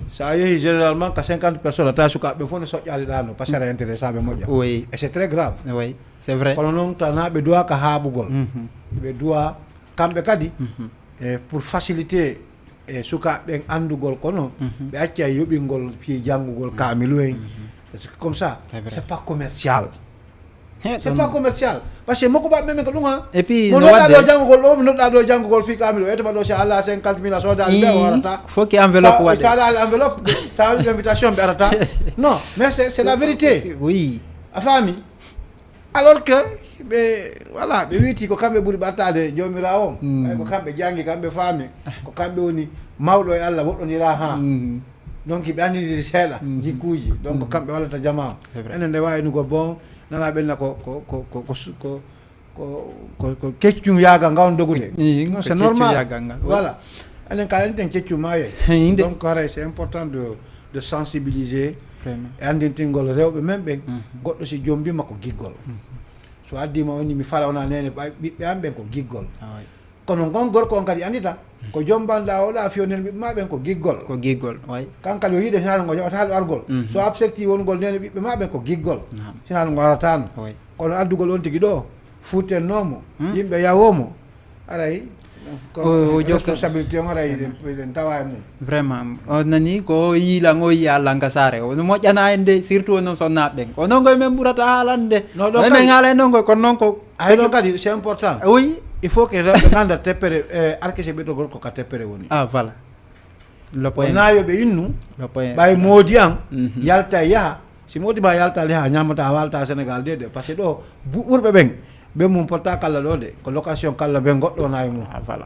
so a yehi généralement ka cinquante personnes, a tawi sukaaɓe ɓen fof ne soƴƴaali ɗaano, parce que aɗa intéressé ɓe moƴƴa. Oui. Et c'est très grave. Oui, c'est vrai. Kono noon, tana ɓe duwa ka haaɓugol. Ɓe duwa kamɓe kadi, e pour faciliter e sukaaɓe ɓen anndugol, kono ɓe acca yoɓingol fii janngugol kaamilu en. C'est comme ça. C'est pas commercial. C'est pas commercial. Parce que moko ba men ko ɗum ha. Et puis, mo nodda ɗo janngugol ɗo, mo nodda ɗo janngugol fii kaamilu, etama ɗo, si Allah cinquante mille a soda alɓe warata. Faut que enveloppe waɗe. Sa waɗi enveloppe, sa waɗi invitation ɓe arata. Non, mais c'est la vérité. Oui. A faami? Alors que ɓe, voilà, ɓe wiiti ko kamɓe ɓuri ɓattaade Joomiraawo on. Ɓay ko kamɓe janngi, kamɓe faami, ko kamɓe woni mawɗo e Allah, woɗɗondiraa haa. Donc ɓe anndidiri seeɗa jikkuuji. Donc kamɓe wallata jamaa on. Enen nde waawi nugol bon, nana ɓenna ko, ko, ko, ko, ko, ko, ko, ko, ko keccum yaagal ngal on dogude. Non, c'est normal. Voilà. Enen kala enten keccum maa yeey. Donc haray c'est important de, de sensibiliser e anndintingol rewɓe men ɓen. Goɗɗo si jombiima ko giggol. So addiima o inni mi fala wona neene ɓiɓɓe am ɓen ko giggol. Kono ngon gorko on kadi anndita ko jombanɗa oɗa fiyo neene ɓiɓɓe ma ɓen ko giggol. Ko giggol, way. Kan kadi o yiide hinaano ngo jaɓata haɗo argol. So accepti wongol neene ɓiɓɓe ma ɓen ko giggol. Hinaano ngo aratano. Kono addugol on tigi ɗo futtennoomo, yimɓe yawoomo, aray ko responsabilité on aray eɗen tawa e mum. Vraiment, on nani ko yiilan o yiya Allah ka saare o no moƴƴana en de, surtout onon sonnaaɓe ɓen. Onon koye men ɓurata haalande. No ɗon men haala e non koye kono noon ko hay ɗon kadi c'est important. Oui. Il faut que rewɓe ngannda teppere, arkese ɓiɗɗo gorko ka teppere woni. Ah, voilà. Lopoyen. Wonaa yo ɓe innu ɓay moodi an yalta e yaha. Si moodi ma yaltaali haa ñaamata a waalta Sénégal de de, parce que ɗo ɓurɓe ɓen ɓen mum potta kalla ɗo de, ko location kalla ɓen goɗɗo wona e mum. Ah, voilà.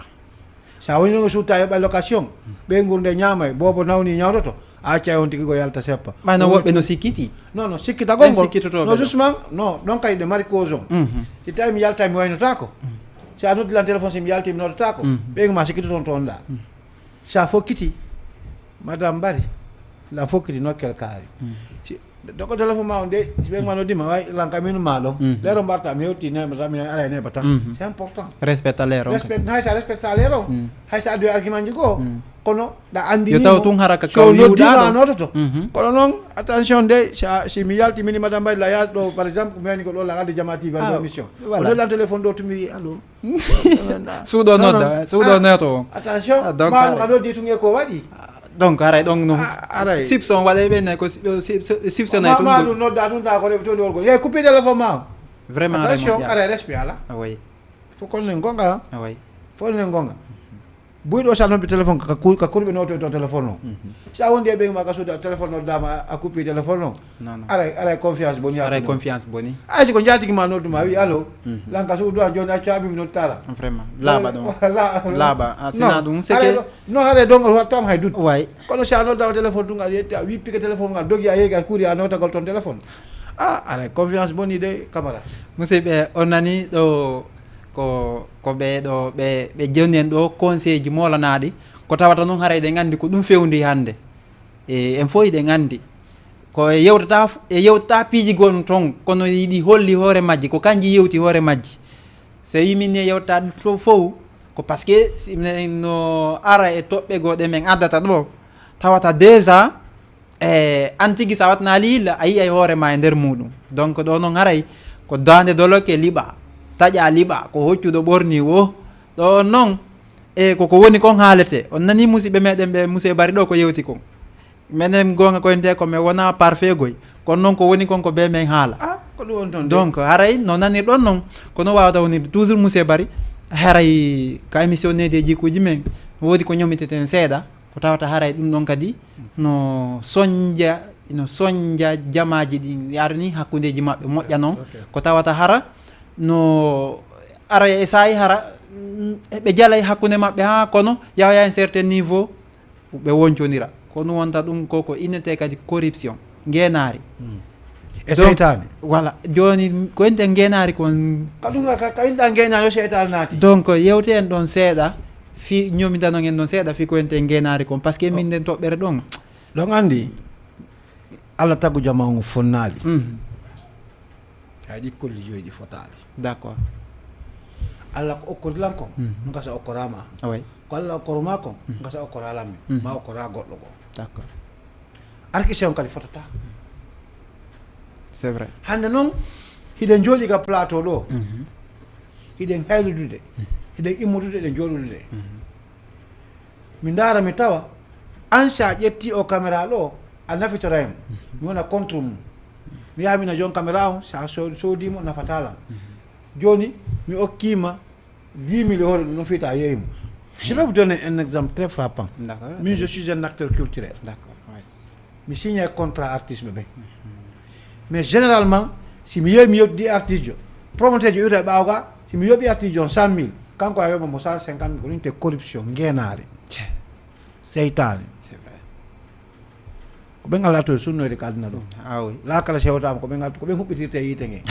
Sa woni noon suuta yoɓa location, ɓeynguur nde ñaamay, boobo nawni ñawtoto, a accay on tigi ko yalta seppa. Ɓayno woɓɓe no sikkiti. Non, non, sikkitagol ngol. Sikkitotoɓe non, justement non, ɗon kay ɗe mari cause on. Si tawi mi yalta mi waynotako, si a noddilan téléphone si mi yalti mi noddotako, ɓeyngu ma sikkitoton toon ɗa. Sa fokkiti, madame Bari, la fokkiti nokkel kaari. Si ɗoko téléphone ma on de, si ɓe ma noddima, way lan ka min ma ɗon. Lero mbarta mi hewti ne mata mi ara ne bata. C'est important. Respecta lero. Respect, hay sa respecta lero. Hay sa addu argument ji go. Kono da andi yo taw tun haraka ka wiwda do nototo. Kono non attention de, si mi yalti mini madame Bari la yal do, par exemple mi yani ko do la adde jama T V mission. Ko do lan téléphone do tumi wi allo. Suuɗo nodda, suuɗo neto. Attention, maɗum a noddi tun e ko waɗi. Donc haray ɗon no sipson waɗa ɓe ne ko sipson ay tun. Maɗum nodda tun ta ko reɓi toni olgol. Ye coupe téléphone ma. Vraiment attention, aray respect ala. Ah oui. Fo kon ne gonga. Ah oui. Fo ne gonga. Buyɗo sa noddi téléphone ka kurɓe noddi to téléphone o. Sa wondi e ɓe ma ka suuda téléphone noddama a coupe téléphone o. Aray aray confiance boni. Aray confiance boni. Ay siko jatigi ma noddu ma wi allo. Lan ka suudu an joni accu abi mi nodditala. Vraiment laaɓa ɗon. Laaɓa sina ɗum seke. No haray donc wattam hay doute. Way. Kono si a noddama téléphone tun a yetti a wippike téléphone a dogi a yeegi a kuuri a notagol ton téléphone. A aray confiance boni de, camarade. Musidɓe on nani ɗo ko ko ɓe ɗo ɓe ɓe jonni en ɗo conseil ji molanaaɗi. Ko tawata noon haray ɗen anndi ko ɗum fewndi hannde. E en fof hiɗen anndi ko e yewtata e yewtata piiji gon toon, kono yiɗi holli hoore majji ko kanji yewti hoore majji. So wi min ni e yewtata ɗum to fof ko parce que no ara e toɓɓe goo ɗe min addata ɗo tawata déjà e an tigi sa watnaali yilla a yiyay hoore ma e nder muɗum. Donc ɗo noon haray ko daande doloke liɓa taƴa liɓa ko hoccuɗo ɓorni wo ɗo noon. E koko woni kon haalete on nani musidɓe meɗen ɓe musidɓe bari ɗo ko yewti kon. Menen gonga koye nde ko men wona parfait goy kono noon ko woni kon ko be men haala. Donc haray no nanirɗon noon kono wawata wonirde toujours musidɓe bari. Haray ka émission needi e jikkuji men no woodi ko ñomiteten seeɗa ko tawata haray ɗum ɗon kadi no soñja no soñja jamaaji ɗin yarani hakkundeji maɓɓe moƴƴa noon. Ko tawata hara no ara e saayi hara ɓe jalay hakkunde maɓɓe ha kono yawya un certain niveau. ɓe woncondira. Ko ɗum wonta ɗum ko ko innete kadi corruption, ngeenaari. E seytaane. Voilà, jooni ko innete ngeenaari kon. Ka ɗum ka ka inɗa ngeenaari o seytaane naati. Donc yewte en ɗon seeɗa, fi ñomidanon en ɗon seeɗa fi ko innete ngeenaari kon, parce que min nden toɓɓere ɗon. Ɗon anndi Allah tagu jama on fonnaali. Hay ɗi kolli joyi ɗi fotaali. D'accord. Allah ko okkorilan kon, no gasa okkorama an. Ko Allah okkorma kon, no gasa okkoralan min. Ma okkora goɗɗo goo. D'accord. Arkise on kadi fotata. C'est vrai. Hannde noon hiɗen jooɗi ka plateau ɗo. Hiɗen hayludude. Hiɗen immodude, eɗen jooɗodude. Mi ndaara mi tawa an, so a ƴetti o caméra ɗo, a nafitora e mo. Mi wona contre mum. Mi yaha mi na joon caméra on, so a so- soodi mo, nafataa lan. Jooni mi okkii ma dix mille hoore ɗum ɗon fiyta a yeeyi mo. Je vais vous donner un exemple très frappant. D'accord. Min je suis un acteur culturel. D'accord. Mi signe contrat artiste ɓe ɓen. Mais généralement si mi yehi mi yewtidi artiste jo, promoteur jo iwta e ɓaawo ga, si mi yoɓi artiste jo on cent mille, kanko a yoɓa mo cent cinquante mille. Ko ɗum te corruption, ngeenaari. Seytaane. C'est vrai. Ko ɓen Allah to sunnoyde ka aduna ɗo. Ah oui. Laakara sewtaama, ko ɓen altu, ko ɓen huɓɓitirte yiite nge.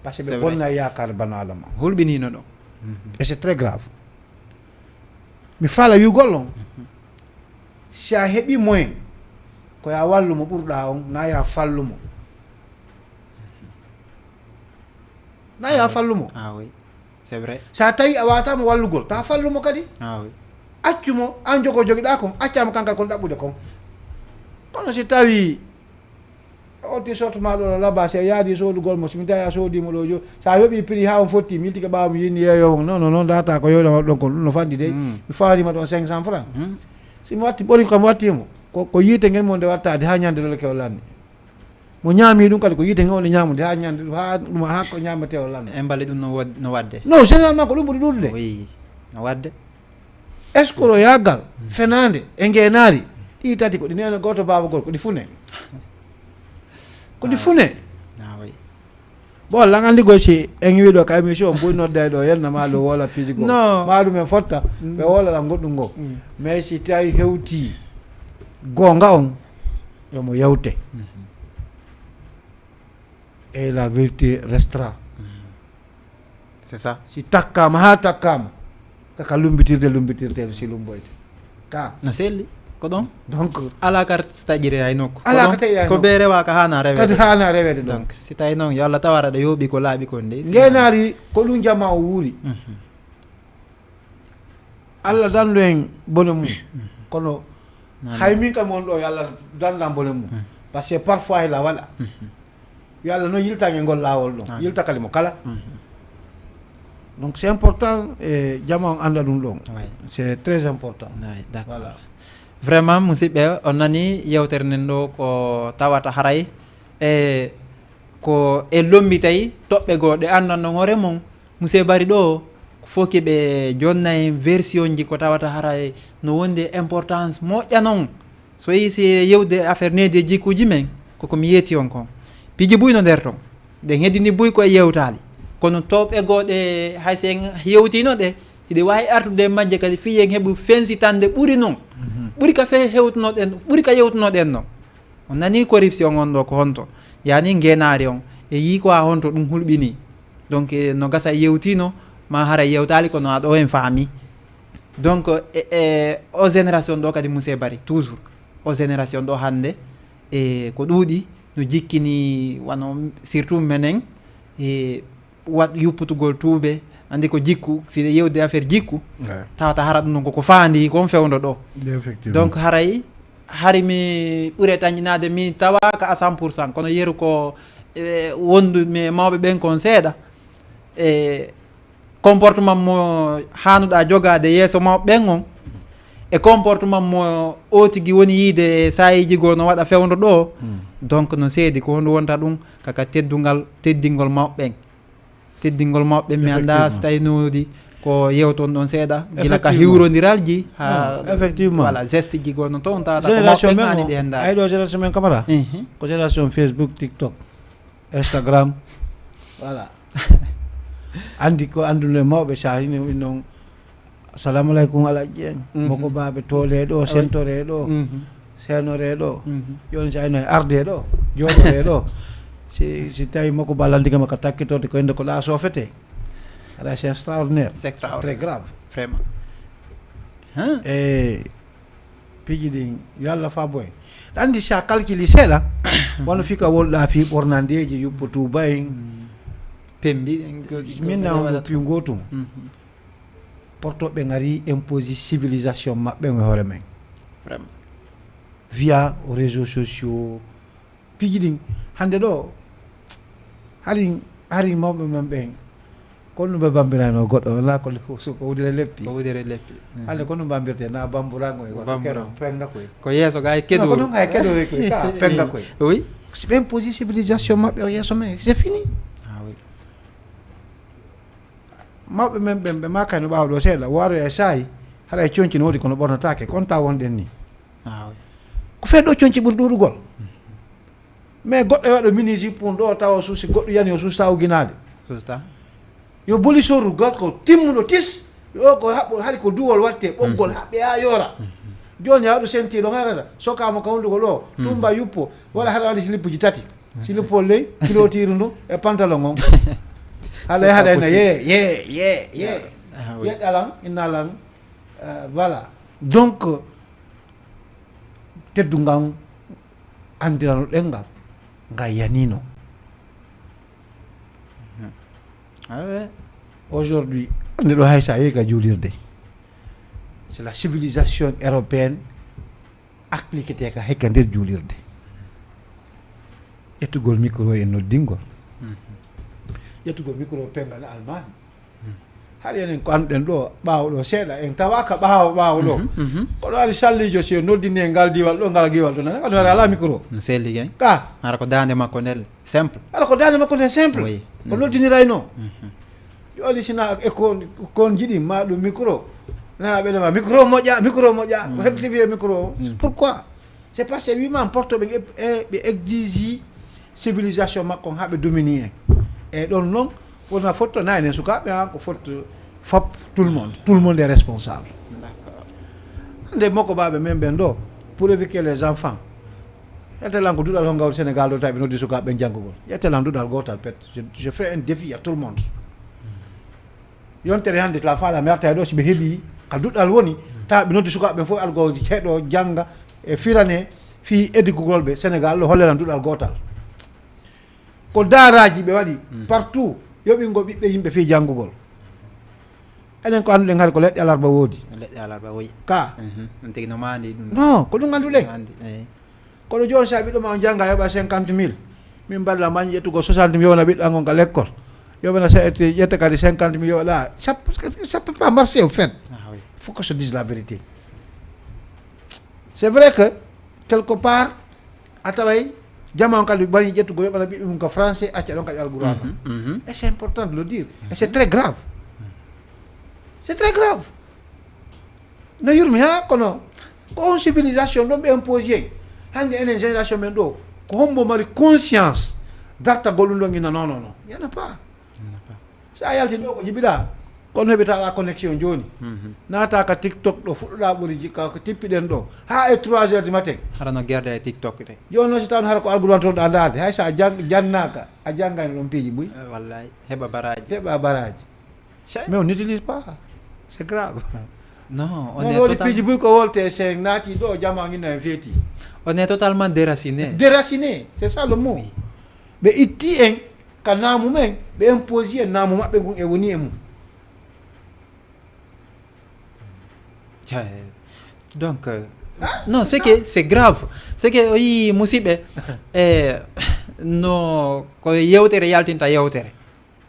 Parce que ɓe bonna yaakaare bano adama. Hulɓinino ɗo. Et c'est très grave. Mi faala wi'ugol on, si a heɓi moyen, ko ya wallu mo ɓurɗa on, na ya fallu mo. Na ya fallu mo. Ah oui. C'est vrai. Sa tawi a wawata mo wallugol, ta fallu mo kadi. Ah oui. Accu mo, an jogo jogiɗa kon, acca mo kanka kon ɗaɓɓude kon. Kono si tawi o ti sorte ma ɗo no laba, si a yaadi sodugol mo, si mi tawi a soodi mo ɗo jo, sa yoɓi prix ha on fotti, mi yiltike ɓawo mi yinni yeeyo on, non non non, data ko yewɗa waɗ ɗon kon, ɗum no fandi dey. Mi fawrima ɗon cinq cent francs. Si mi watti ɓori kam watti mo, ko ko yiite ngel mo nde wattade ha ñande lolke o lanni. Mo ñaami ɗum kadi ko yiite nge woni ñaamude ha ñande ɗum ha ɗum ha ko ñaamete o lanno. E mbale ɗum no wad- no wadde. Non, généralement ko ɗum ɓuri ɗuuɗude. Oui, no wadde. Est-ce que oɗo yaggal fenaande e ngeenaari, ɗi tati ko ɗi nene gooto baaba gol, ko ɗi fune? Ko ɗi fune? Ah oui. Bon, lan anndi goy si en wiɗo ka émission buy nodday ɗo yenna ma ɗo wola piiji goo. Non. Ma ɗum en fotta ɓe wola ɗan goɗɗum goo. Mais si tawi hewti goonga on, yomo yewte. Et la vérité restera. C'est ça. Si takkama ha takkama, kaka lumbitirde lumbitirte si lumboyde. Ka. No selli. Ko ɗon. Donc. Ala kar taƴire hay nokku. Ala ka taƴire hay nokku. Ko be rewa ka hana rewe. Kadi hana rewede ɗon. Donc si tawi noon yo Allah tawara ɗo yooɓi ko laaɓi kon de. Ngeenaari ko ɗum jama o wuuri. Allah dandu en bone mum. Kono hay min kam won ɗo yo Allah dandan bone mum. Parce que parfois hila waɗa. Yo Allah noon yiltange ngol laawol ɗon, yilta kadi mo kala. Donc c'est important e jama on annda ɗum ɗon. C'est très important. Voilà. Vraiment musidɓe, on nani yewtere nden ɗo ko tawata haray e ko e lombitay toɓɓe goo ɗe anndan ɗon hoore mon. Monsieur Bari ɗo foki ɓe jonna en version ji ko tawata haray no wondi e importance moƴƴa non. So yi si yewde affaire needi e jikkuuji men, koko mi yeeti on kon. Piiji buy no nder ton. Ɗen heddini buy ko e yewtaali. Kono toɓɓe goo ɗe hay so en yewtino ɗe, hiɗe waawi artude e majje kadi fii en heɓu fensitande ɓuri non. Ɓuri ka fee hewtunoɗen, ɓuri ka yewtunoɗen non. On nanii corruption on ɗoo ko honto? Yaani ngeenaari on. E yii ko haa honto ɗum hulɓinii. Donc no gasa yewtiino, maa hara yewtaali kono a ɗoo en faamii. Donc e o génération ɗo kadi monsieur Bari toujours o génération ɗo hannde e ko ɗuuɗi no jikkini wano surtout menen e waɗ yupputugol tuube anndi ko jikku siɗe yewde affaire jikku tawata hara ɗum ɗon koko faandi kon fewndo ɗo donc haray hari mi ɓure tañƴinaade mi tawaaka à cent pour cent kono yeru ko e wondu mi mawɓe ɓen kon seeɗa e comportement mo haanuɗaa jogaade yeeso mawɓe ɓen on e comportement mo o tigi woni yiide e saayiiji goo no waɗa fewndo ɗoo donc no seedi ko honɗum wonta ɗum kaka teddungal teddingol mawɓe ɓen teddingol mawɓe ɓen mi anndaa so tawi noodi ko yewton ɗon seeɗa gila ka hiwrondiralji ha effectivement voilà geste ji goo no toon tawata ko mawɓe ɓen haani ɗi henndaade ay ɗo génération men camara ko génération facebook tiktok Instagram voilà anndi ko annduno e mawɓe sahini ɗum noon Assalamu aleykum, Alhaji en. Mhm. Moko Baɓe, toole ɗo, sentore ɗo, mhm, senore ɗo. Mhm. Joni si ayno e arde ɗo, joɗore ɗo. Si, si tawi Moko Ba landike ma ka takkitorde ko inde ko ɗa sofete. Aɗa, c'est extraordinaire. C'est extraordinaire. Très grave. Vraiment. Hein? E piiji ɗin, yo Allah faabo en. Ɗa andi si a calculi seeɗa, wano fika wolɗa fi ɓornandeji, yuppo tuba en. Mm. Pembi, en ko, ko, min ko na on ɗo piyu gotum. Mhm. Portoɓe ngari imposi civilisation maɓɓe e hoore men. Vraiment. Via réseaux sociaux, piiji ɗin. Hande ɗo, hari, hari mawɓe men ɓen, ko ɗum ɓe bambirano goɗɗo, wala ko le-, so ko wudere leppi. Ko wudere leppi. Mhm. Hande ko ɗum bambirte, na bamburango e goɗɗo, bambura, kero penga koy. Ko yeeso ga e kedo. No, ko ɗum ga e kedo e koy, ka penga koy. Oui. Si ɓe imposi civilisation maɓɓe o yeeso men, c'est fini. Ah oui. Mawɓe men ɓen, ɓe makani ɓaawo ɗo seeɗa, waro e saayi, haɗa e conci no woodi kono ɓornataake, ko on tawa wonɗen ni. Ah oui. Ko fee ɗo conci ɓuri ɗuuɗugol. Mais goɗɗo e waɗo miniji pun ɗo tawa suusi, goɗɗo yani o suusta ujunaaje. Suusta. Yo boli sorru gakko timmuɗo tis, yo ko haɓɓo, hari ko duwol watte, ɓoggol, mhm, haɓɓe ha yoora. Mhm. Joni a waɗu senti ɗo ngakasa, soka mo ka hunduko ɗo, mhm, tumba yuppo, wala haɗa waɗi silippuji tati. Silippo ley, kilotiru ndu, e pantalon on. Haɗa, c'est pas possible. Haɗa ena ye, ye, ye, ye. Ah, oui. Yeɗɗalan, innalan, euh, voilà. Donc, teddungal, andirano ɗengal, nga yanino. Mhm. Ah, ouais. Aujourd'hui, ande ɗo hay sa yehi ka juulirde. C'est la civilisation européenne appliquetee ka hekka nder juulirde. Ƴettugol micro e noddingol. Mhm. Ƴettugol micro pengal Almaami. Mhm. Hari enen ko annduɗen ɗo, ɓaawo ɗo seeɗa, en tawaaka ɓaawo, ɓaawo ɗo. Mhm, mhm. Kono ari sallijo si o noddini e ngal diwal ɗo, ngal giwal ɗo, nana, kono wara ala micro. No selli kay. Ka. Hara ko daande makko ndel, simple. Hara ko daande makko ndel, simple. Oui. Ko, mhm, noddinirayno. Mhm. Joni sina e kon, kon jiɗi ma ɗum micro. Nana ɓe ma micro moƴƴa, micro moƴƴa. Ko, mm, rectifier micro o. Mm. Pourquoi? C'est parce que wima porto ɓe, e, ɓe exige civilisation makko ha ɓe domini en. E ɗon non, wona fotto na enen sukaaɓe ha ko fotto fop, tout le monde. Tout le monde est responsable. D'accord. Nde moko baɓe men ɓen ɗo, pour éduquer les enfants. Ƴettelan ko duɗal hon gawri Sénégal ɗo tawi ɓe noddi sukaaɓe ɓen janngugol. Ƴettelan duɗal gootal pet. Je, je fais un défi à tout le monde. Yontere hannde la faala mi arta e ɗo si ɓe heɓi ka duɗal woni, tawa ɓe noddi sukaaɓe ɓen fof algo heɗo jannga e firane fii éduquegol ɓe Sénégal ɗo holleran duɗal gootal. Ko daaraji ɓe waɗi, mm, partout yoɓingo ɓiɓɓe yimɓe fii janngugol. Enen ko annduɗen hari ko leɗɗe alarba woodi. Leɗɗe alarba woyi. Ka. Mhm. Ɗum tigi no maandi ɗum. Non, ko ɗum annduɗen. Maandi, eyi. Kono jooni, so a ɓiɗɗo ma on jannga, yoɓa cinquante mille. Min mbaɗla mbaɗi ƴettugol soixante mille, yowna ɓiɗɗo an on ka l'école. Yoɓana sa ƴetta kadi cinquante mille, yoɓa ɗa. Ça peut, ça peut pas marcher, au fait. Ah oui. Il faut qu'on se dise la vérité. C'est vrai que, quelque part, a taway jama on kadi mbaɗi ƴettugol, yoɓana ɓiɓɓe mum ka français, acca ɗon kadi alquraan. Mhm, mhm. Et c'est important de le dire. Et c'est très grave. C'est très grave. No yurmi ha, kono ko on civilisation ɗon ɓe imposé. Hannde enen génération men ɗo, ko hombo mari conscience dartagol ɗum ɗon ina? Non, non, non. Il y en a pas. Il y en a pas. Sa yalti ɗo ko jibiɗa, kono heɓitaɗa connexion jooni. Mhm. Naata ka TikTok ɗo, fuɗɗoɗa ɓuri ji-, ka ko tippiɗen ɗo. Ha e trois heures du matin. Hara no gerde e TikTok de. Jooni noon, si tawno hara ko alquraan toon ɗa ndaarde, hay sa jang-, jannaka, a janngani ɗon piiji buy. Eh, wallahi, heɓa baraji. Heɓa baraji. Cey. Mais on n'utilise pas. C'est grave. Non, on est totalement, piiji buy ko wolte, se naati ɗo, jama ngina en feeti. On est totalement déraciné. Déraciné, c'est ça le mot. Oui. Ɓe itti en ka naamu men, ɓe imposi en naamu maɓɓe ngun e woni e mum. Cey. Donc, euh, non, c'est que c'est grave. C'est que o yii musiɓɓe, e no ko yewtere yaltinta yewtere.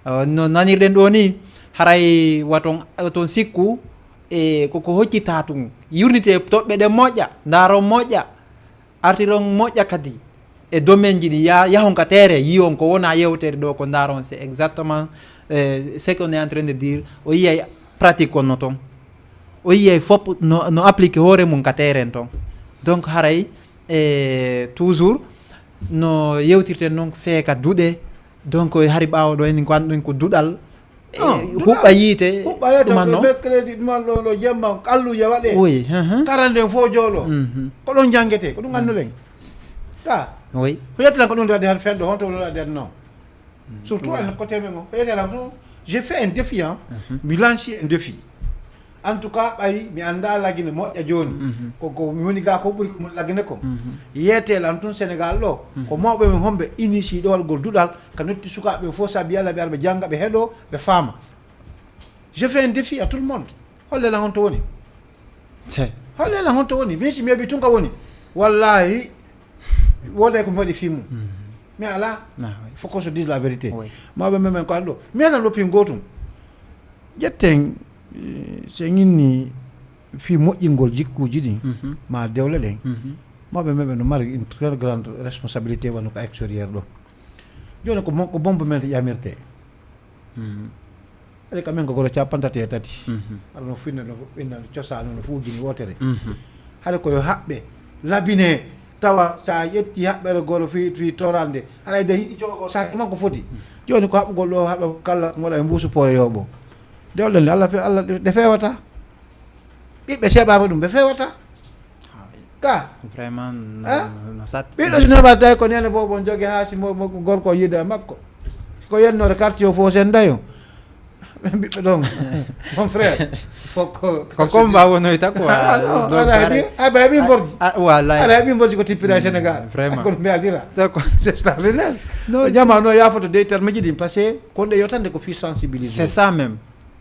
Euh, no nanirɗen ɗo ni, haray waton, waton sikku, e koko hoccita tun. Yurnite toɓɓe ɗen moƴƴa, ndaaron moƴƴa, artiron moƴƴa kadi. E domaine ji ɗi ya-, yahon ka terrain, yiyon ko wona yewtere ɗo, ko ndaaron, c'est exactement, euh, ce qu'on est en train de dire. O yiyay pratique on no ton. O yiyay fop no, no appliquer hoore mum ka terrain ton. Donc haray, e toujours no yewtirten noon feeka duɗe. Donc hari ɓaawo ɗo enen ko annduɗen ko duɗal, E, huɓɓa yiite, huɓɓa yeeto ɗuman ɗo noon. Mercredi ɗuman ɗo, ɗo jemma, kalluuje waɗee. Oui, hein, hein. Karande en fof joolo. Mhm. Ko ɗon janngete, ko ɗum annduɗen. Ka. Oui. Ko yettilan ko ɗum waɗi han fenɗo, honto ɗum waɗi han noon. Surtout en côté men o. Ko yettilan ko ɗum, je fais un défi, hein. Mhm. Mi lanci un défi. En tout cas, ɓay mi annda Lagine moƴƴa jooni. Mhm. Ko, ko mi woni ga ko ɓuri ko Lagine ko. Mhm. Yeete lan tun Sénégal ɗo. Mhm. Ko mawɓe men homɓe initié ɗo waɗugol duɗal, ka notti sukaaɓe ɓen fof sabi Alla ɓe ara ɓe jannga, ɓe heɗo, ɓe faama. Je fais un défi à tout le monde. Holle lan honto woni. Holle lan honto woni. Min si mi heɓi tun ka woni. Wallahi, wooday ko mi waɗi fii mum. Mhm. Mi ala. Ah, oui. Faut qu'on se dise la vérité. Oui. Mawɓe men men ko anndo. Mi anan lopin gootum. Ƴetten, eh, so en inni fii moƴƴingol jikkuuji ɗin, mhm, ma dewle ɗen, mhm, mawɓe men ɓe no mari une très grande responsabilité wano ka extérieur ɗo. Jooni ko mo-, ko bombe men to ƴamirte. Mhm. Ari ka men ko goro capantate e tati. Mhm. Aɗa no finna no, finna no cosaanu no fuujini wootere. Mhm. Hade ko yo haɓɓe, labine, tawa sa ƴetti haɓɓere goro fii, fii torande, aɗa ede hiɗi jogo sa man ko foti. Jooni ko haɓɓugol ɗo haɓɓe kala ngoɗa e mbuusu poore yoɓo. Dewle nde Allah fe-, Allah ɗe, ɗe fewata. Ɓiɓɓe seɓaɓe ɗum ɓe fewata. Ka. Vraiment, no, hein? No satti. Ɓiɗɗo si neɓa tawi ko nene bobo on jogi ha si mo, mo gorko yiida makko. Ko yennoore quartier o fof sen dayo. Ɓen ɓiɓɓe ɗon. Mon frère. Faut que ko combat wonoyta quoi. Ah, non, donc, aɗa heɓi, aɗa heɓi mborji. Ah, wallahi. Aɗa heɓi mborji ko tippira e Sénégal. Vraiment. Kono mi adira. D'accord. C'est extraordinaire. Non, jama no ya photo des termes ji ɗin parce que kon ɗe yotande ko fi sensibiliser. C'est ça même.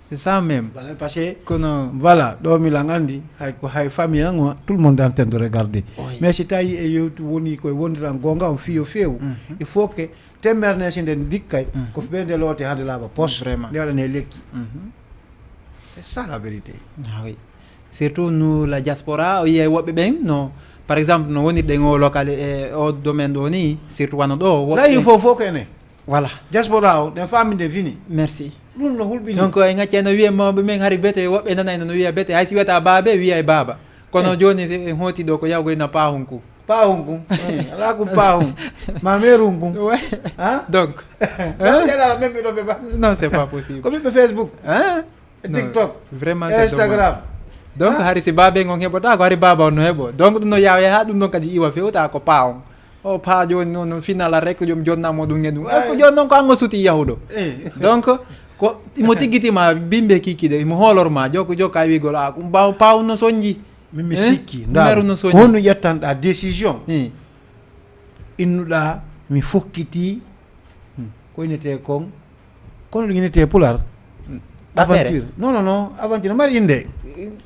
C'est ça même. Voilà, parce que kono voilà, ɗo mi lan andi, hay ko hay famille an, tout le monde est en train de regarder. Oui. Mais si tawi e yewtu woni koye wondiran gonga on fiyo few, mhm, il faut que temmere nde si nde dikkay, mhm, ko ɓe nde loote hade laaɓa pos. Vraiment. Nde waɗane lekki. Mhm. C'est ça la vérité. Ah oui. Surtout nous, la diaspora, o yiyay woɓɓe ɓen, no, par exemple, no wonirɗen o local, e o domaine ɗo ni, surtout wano ɗo, woɓɓe là, il ɓen faut, faut que ene. Voilà. Diaspora o, ɗen faami nde fini. Merci. Ɗum no hulɓini. Donc, en accay no wiya mawɓe men hari bete, woɓɓe nanay no wiya bete. Hay si wiyata baabe, wiyay baaba. Kono eh, jooni, si en hooti ɗo ko yawgoy na paahun ku. Paahun ku. Eh, ala ku paahun. Ma meerun ku. Ouais. Hein? Donc. Hein? Ɗeɗa men mi ɗo ɓe ba. Non, c'est pas possible. Ko ɓiɓɓe Facebook. Hein? E non, TikTok. Vraiment, c'est Instagram. Dommage. Donc, ah, hari si baabe ngon heɓota, ko hari baaba on no heɓo. Donc, ɗum no yawa yaha, ɗum ɗon kadi iwa fewta ko paahun. O paa jooni noon, noon final rek, joom jonnamo ɗum e ɗum. Ay, ko jooni noon ko an o suti yahuɗo. Eh. Donc, ko imo tiggitima bimbe kiki de, imo hoolor ma, jokko jokka e wiigol, a, ɗum ɓaawo paaw no sonji. Min mi eh? Sikki, numéro ndaar, no sonji. Honno ƴettanɗa décision? Eh. Innuɗa, mi fokkiti, hmm, ko innete kon, kono ɗum innete Pulaar? Hmm. Aventure. Non, non, non, aventure, no mari innde.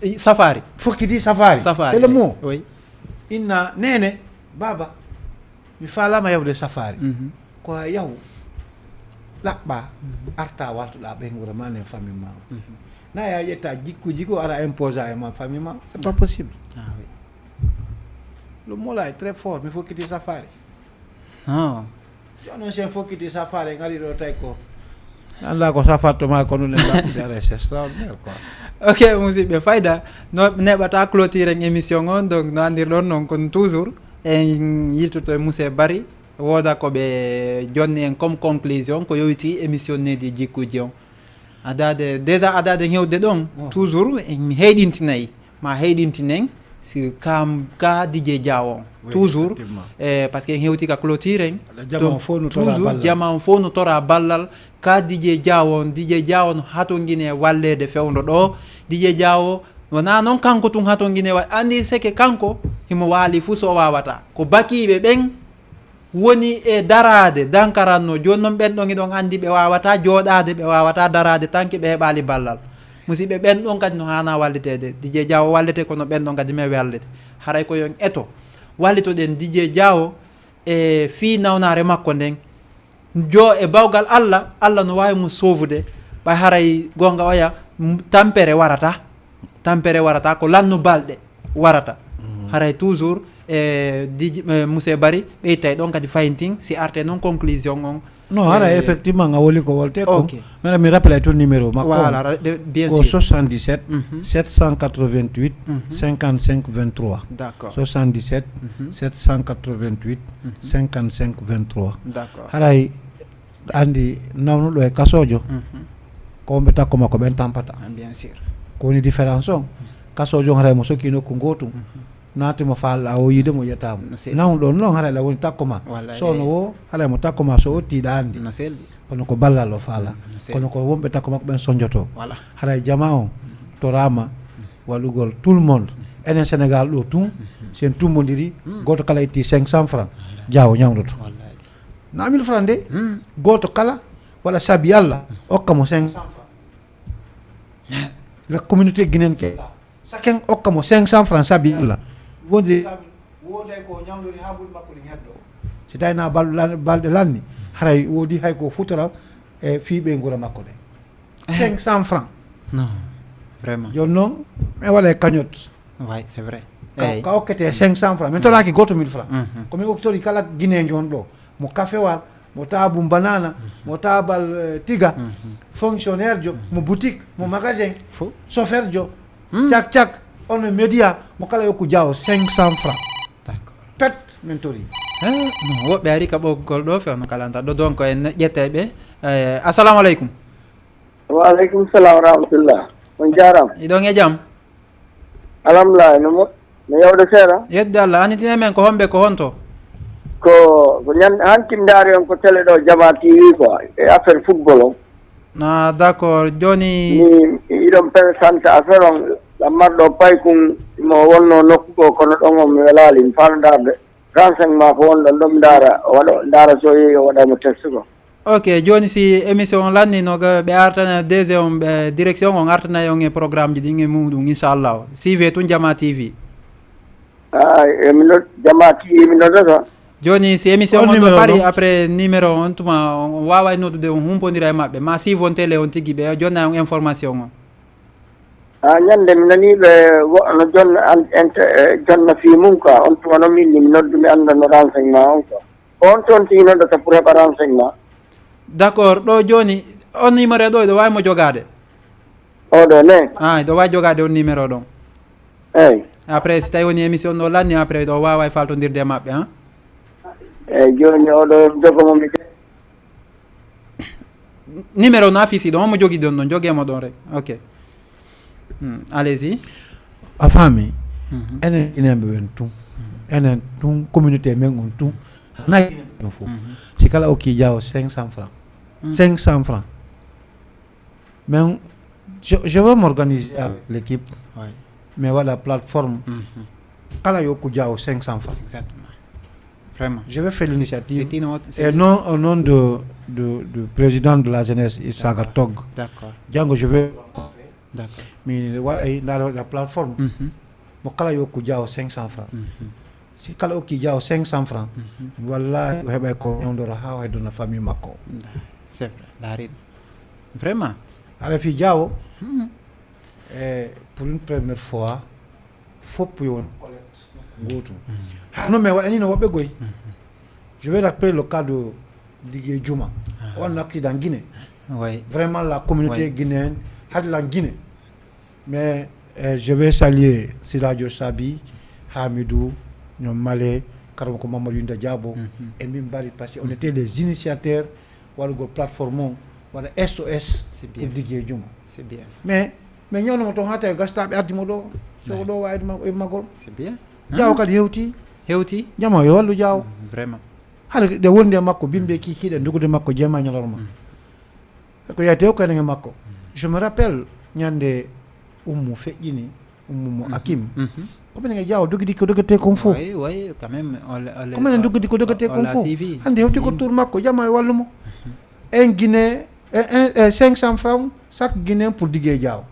Eh, safari. Fokkiti safari. Safari. C'est le mot. Oui. Inna, nene, baba. Mi faalama yahude safari. Mhm. Ko a yahu, ɗaɓɓa, mhm, arta waltoɗa ɓen wuro ma nen famille ma. Mhm. Na ya ƴetta jikkuji ko ara imposa e ma famille ma. C'est pas possible. Ah oui. Le mot là est très fort, mi fokkiti safari. Ah. Jooni noon sen fokkiti safari, ngari ɗo tawi ko. Annda ko safatto ma ko ɗum en ɗaɓɓude ara, c'est extraordinaire quoi. Ok, musidɓe fayda, no neɓata clôture en émission on, donc no anndirɗon noon kon toujours. En yiltoto e Mousse Barry, wooda ko ɓe jonni en comme conclusion, ko yowiti émission Needi Jikkuuji on. Adaade, déjà adaade hewde ɗon, mhm, toujours, eh, mi heyɗintinay, ma heyɗintinen, si kam, ka D J Diaw on. Oui, toujours, effectivement. Eh, parce que en hewti ka clôture en. Jama on fof no tora toujours, ballal. Jama on fof no tora ballal, ka D J Diaw on, D J Diaw on hatongine walleede fewndo ɗo, D J Diaw o, wona noon kanko tun hatongine wa-, andi seke kanko, himo waali fuu so wawata. Ko bakiiɓe ɓen woni e daraade, dankaranno. Jooni noon ɓen ɗon hiɗon andi ɓe wawata jooɗaade, ɓe wawata daraade, tanki ɓe heɓaali ballal. Musidɓe ɓen ɗon kadi no haana walliteede. D J Diaw o wallete kono ɓen ɗon kadi men wallete. Haray ko yon eto. Wallitoɗen D J Diaw o e fii nawnaare makko nden. Jo e bawgal Allah, Allah no waawi mo soofude. Ɓay haray goonga oya, m-, tampere warata. Tampere warata, ko lannu balɗe warata. Mhm. Haray toujours, e, D J, e, Mousse Barry, ɓeytay ɗon kadi fayin tin, si arte noon conclusion on. Non, haray, e, effectivement, a woli ko wolte ko. Ok. Mbeɗa mi rappelay toon numéro makko on. Voilà, ra-, de, bien sûr. Ko soixante-dix-sept, mhm, sept cent quatre-vingt-huit, mhm, cinquante-cinq vingt-trois. D'accord. Soixante-dix-sept, mhm, sept cent quatre-vingt-huit, mhm, cinquante-cinq vingt-trois. D'accord. Haray andi nawnuɗo e kasoojo. Mhm. Ko wonɓe takko makko ɓen tampata. Ah, bien sûr. Ko woni différence on? Kasoojo on haray mo sokki nokku ngootu. Mhm. Naati mo faalɗa o yiide mo yiyata mo. No seli. Nawɗo on noon haray la woni takko ma. Wallahi. So no wo haray mo takko ma so otti ɗa anndi. No seli. Kono ko ballal o faala. Mm, no seli. Kono ko wonɓe takko makko ɓen sonjoto. Voilà. Haray jama on toraama waɗugol tout le monde. Enen Sénégal ɗo tun, si en tummondiri, gooto kala itti cinq cents francs. Wallahi. Jaawo ñawdoto. Wallahi. Na mille francs de, gooto kala waɗa sabi Allah, okka mo cinq cents francs. La communauté guinéenne ke, chacun okka mo cinq cents francs sabi Allah. Wonde wooday ko ñawdori haa buuɗi makko ɗin heddo. Si tawi na bal-, lan-, balɗe lanni, haray woodi hay ko futora e fii ɓeynguure makko ɗen. Cinq cents francs. Non, vraiment. Jooni noon, mi waɗa e cagnotte. Oui, c'est vrai. Ka, ka okkete cinq cents francs. Min toraaki gooto mille francs. Mhm. Ko min oktori kala Guinéen jooni ɗo. Mo kafewal, mo taabu banana, mo taabal, eh, tiga, fonctionnaire jo, mo boutique, mo magasin, chauffeur jo, cak cak, on média, mo kala yokku jaawo cinq cents francs. D'accord. Pet, min tori. Eh, non, woɓɓe ari ka ɓoggol ɗo, fewno kalanta ɗo, donc en ƴettay ɓe. Eh, assalamu aleykum. Wa aleykum salam wa rahmatullah. On jaaraama. Iɗon e jam? Alhamdulillah, no mo-, no yawde seeɗa? Yedde Allah, annditine men ko homɓe, ko honto? Ko, ko ñan-, hanki mi ndaari on ko télé ɗo, Jama T V quoi, e affaire football on. Ah, d'accord. Jooni mi, iɗon présente affaire on, lammarɗo paykun mo wonno nokku goo, kono ɗon on mi welaali, mi faala ndaarde renseignement ko won ɗon, ɗon mi ndaara, o waɗa, ndaara so yehi o waɗa mo test ko. Ok, jooni si émission on lanni no ga-, ɓe artana D G on, ɓe direction on artana on e programme ji ɗin e muɗum, inchallah. Suivez tun Jama T V. Ah, e mi nod-, Jama T V mi noddata. Jooni si émission on ɗo paari, après numéro on tuma on, on waaway noddude, on humpondira e maɓɓe. Ma suivon télé on tigi ɓe jonna on information on. Ah, ñande mi nanii ɓe wo-, no jonna an-, ente-, eh, jonna fii mum quoi. On tuma no min ni mi noddu mi annda no renseignement on quoi. On toon tigi noddata pour heɓa renseignement. D'accord, ɗo jooni, on numéro ɗo, ɗo waawi mo jogaade? Oɗo ne? Ah, ɗo waawi jogaade on numéro ɗon. Eyi. Après, si tawi woni émission ɗo lanni, après ɗo waaway faltondirde e maɓɓe, han? Eyi, jooni oɗo jogo mo mi. Numéro no affiché ɗon, on mo jogi ɗon, ɗon, jogee mo ɗon rek. Ok. Hmm, allez-y. A faami? Mhm. Enen Guinéen ɓe ɓen tun. Mhm. Enen tun, communauté men on tun. Hana Guinéen ɓe ɓen fof. Mhm. Si kala okki jaawo cinq cents francs. Mhm. Cinq cents francs. Mais je, je vais m'organiser avec l'équipe. Oui. Mais voilà, plateforme. Mhm. Kala yokku jaawo cinq cents francs. Exactement. Vraiment. Je vais faire l'initiative. C'est une autre, c'est... Et non, au nom de, de, du président de la jeunesse, Issaka Tog. D'accord. Django, je vais... D'accord. Mais voilà, la, la plateforme. Mhm. Mo kala yokku jaawo cinq cents francs. Mhm. Si kala okki jaawo cinq cents francs, mhm, wallahi o heɓay ko ñawndora haa o heddona famille makko. Nda-, c'est vrai. Ndaari ɗum. Vraiment. Aɗa fi jaawo, mhm, e pour une première fois, fof yo won collecte ngootu. Mhm. Haa noon mi waɗani no woɓɓe goy. Mhm. Je vais rappeler le cas de Didier Juma. Ah. On accident Guinée. Oui. Vraiment, la communauté, oui, guinéenne, hade la Guinée. Mais, euh, je vais saluer Sirajo Sabi, Hamidou, ñoom Malé, Karamoko Mamadou Yinda Diabo, mhm, et min Bari, parce que on était les initiateurs, waɗugol plateforme on, waɗa S O S, c'est bien, pour Didier Juma. C'est bien ça. Mais, mais ñawno mo toon haa tawi gasta ɓe addi mo ɗo, so, ouais, ɗo wawi ma-, e magol. C'est bien. Jaawo, ah, kadi hewti. Hewti. Jama yo wallu jaawo. Mm, vraiment. Hade ɗe wondi e makko, bimbe kikiɗe, ndugude makko, jeema e ñalorma. Mm. Ko yahde o koyɗe makko. Je me rappelle, ñande Ummu feƴƴini, Ummu mo, mhm, Akim. Mhm. Ko minen e jaawo dogidi ko dogete kon fof. Oui, oui, quand même, on l'a, on l'a, ko minen dogidi ko dogete kon fof. Hannde hewti ko tour makko, jama e wallu mo. Mhm. Un Guinéen, un, un, un cinq cents francs, chaque Guinéen pour Didier Diaw.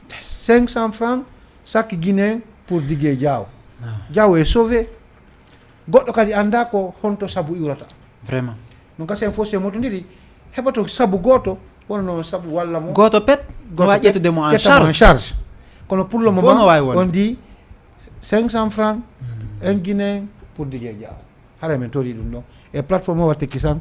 Cinq cents francs, chaque Guinéen pour Didier Diaw. Ah. Diaw est sauvé. Goɗɗo kadi annda ko honto sabu iwrata. Vraiment. Ɗum kasi en fof so en motondiri, heɓoto sabu gooto, wonno sabu walla mo. Gooto pet, gooto wawi pet, ƴettude mo en charge. Ƴetta mo en charge. Kono pour le moment, on dit cinq cents francs, hmm, un Guinéen pour Didier Diaw. Hara men tori ɗum ɗon. E plateforme o watte kisan,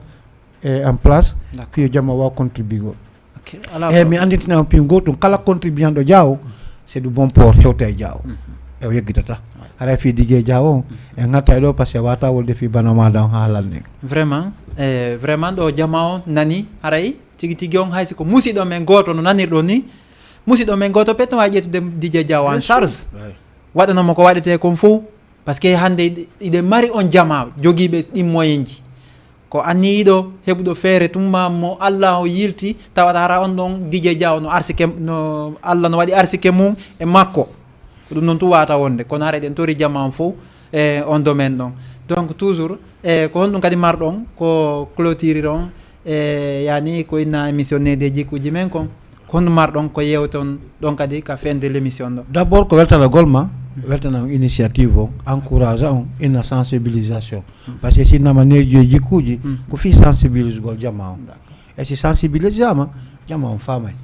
e en place, d'accord, pour yo jamma waw contribuer. Ok, ala problème. Mi andintina on piin gootum, kala contribuant ɗo Diaw, c'est du bon port, hewta e Diaw. Mhm. E o yeggitata. Ouais. Haray fii Didier Diaw on, mhm, en ngatta e ɗo, parce que wata wolde fii bana maɗa on ha lanni. Vraiment, eh, vraiment ɗo jama on nani, haray Tigi tigi on, hay si ko musiɗɗo men gooto no nanirɗon ni, musiɗɗo men gooto peut-être no waawi ƴettude D J Diaw en charge, waɗana mo ko waɗetee kon fof. Parce que hannde iɗe- iɗe mari on jamaa jogiiɓe ɗin moyenji. Ko anniyiiɗo heɓuɗo feere tuma mo Allah o yilti, tawata hara on ɗon D J Diaw no arsike, no Allah no waɗi arsike mum e makko. Ko ɗum noon tun waawata wonde, kono hara eɗen tori jamaa on fof e on domaine ɗon. Donc toujours, e ko honɗum kadi marɗon ko clôture ɗon, e yani ko inna émission Needi e Jikkuuji men kon, ko honɗum marɗon ko yewton ɗon kadi ka fin de l'émission ɗo? D'abord ko weltanagol ma, weltana on initiative on, encourage on, inna sensibilisation. Parce que si innama Needi e Jikkuuji, ko fii sensibilisgol jamaa on. E si sensibilisama, jamaa on faamay.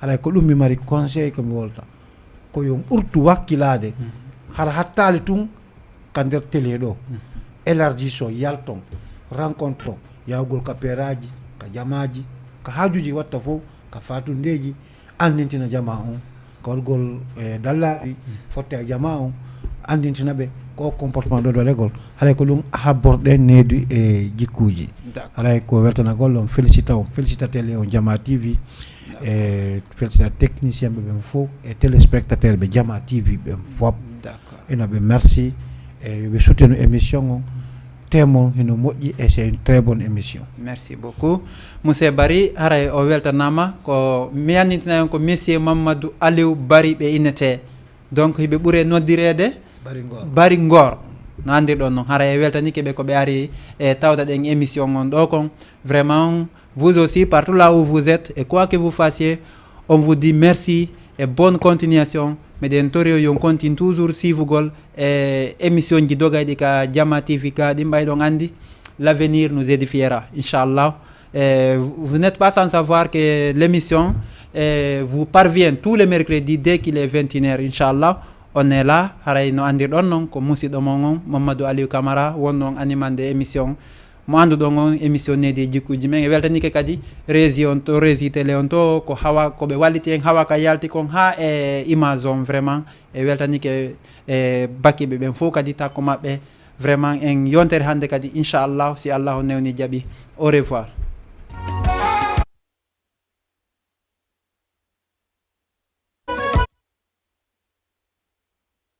Haray ko ɗum mi mari conseil ko mi wolta. Ko yo on ɓurtu wakkilaade. Hara hattaali tun ka nder télé ɗo. Élargissons, yalton, rencontrons, yahugol ka peeraaji, ka jamaaji, ka haajuuji watta fof, ka faatundeeji, anndintina jamaa on, ka waɗugol e dallaaɗi, fotte e jamaa on, anndintina ɓe ko comportement ɗo waɗegol. Haray ko ɗum habborɗe Needi e Jikkuuji. D'accord. Haray ko weltanagol on, félicita on, félicita télé on Jamaa T V, e félicita technicien ɓe ɓen fof, e téléspectateur ɓe Jamaa T V ɓen fof. D'accord. Ina ɓe merci, e yo ɓe soutenu émission on. Thème on hino moƴƴi et c'est une très bonne émission. Merci beaucoup. Monsieur Bari, haray o weltanaama. Ko mi anndintina on ko Monsieur Mamadou Aliou Bari ɓe innetee. Donc, hiɓe ɓure noddireede Bari Ngor. Bari Ngor. No anndirɗon noon. Haray e weltanike ɓe ko ɓe ari e tawda ɗen émission on ɗo kon. Vraiment, vous aussi, partout là où vous êtes, et quoi que vous fassiez, on vous dit merci et bonne continuation. Meɗen tori on yo on continue toujours siifugol e émission ji dogayɗi ka Jamaa T V ka, ɗin ɓay ɗon anndi, l'avenir nous édifiera, inchallah. Eh, vous n'êtes pas sans savoir que l'émission, eh, vous parvient tous les mercredis dès qu'il est vingt et une heures, inchallah. On est là, haray no anndirɗon noon, ko musiɗɗo mon on, Mamadou Aliou Camara, wonno on animande émission mo annduɗon on, émission Needi e Jikkuuji men. E weltanike kadi régie on to, régie télé on to, ko hawa, ko ɓe walliti en hawa ka yalti kon haa e image on, vraiment. E weltanike e bakiiɓe ɓen fof kadi, takko maɓɓe. Vraiment, en yontere hannde kadi, inchallah, si Allah o newni jaɓi. Au revoir.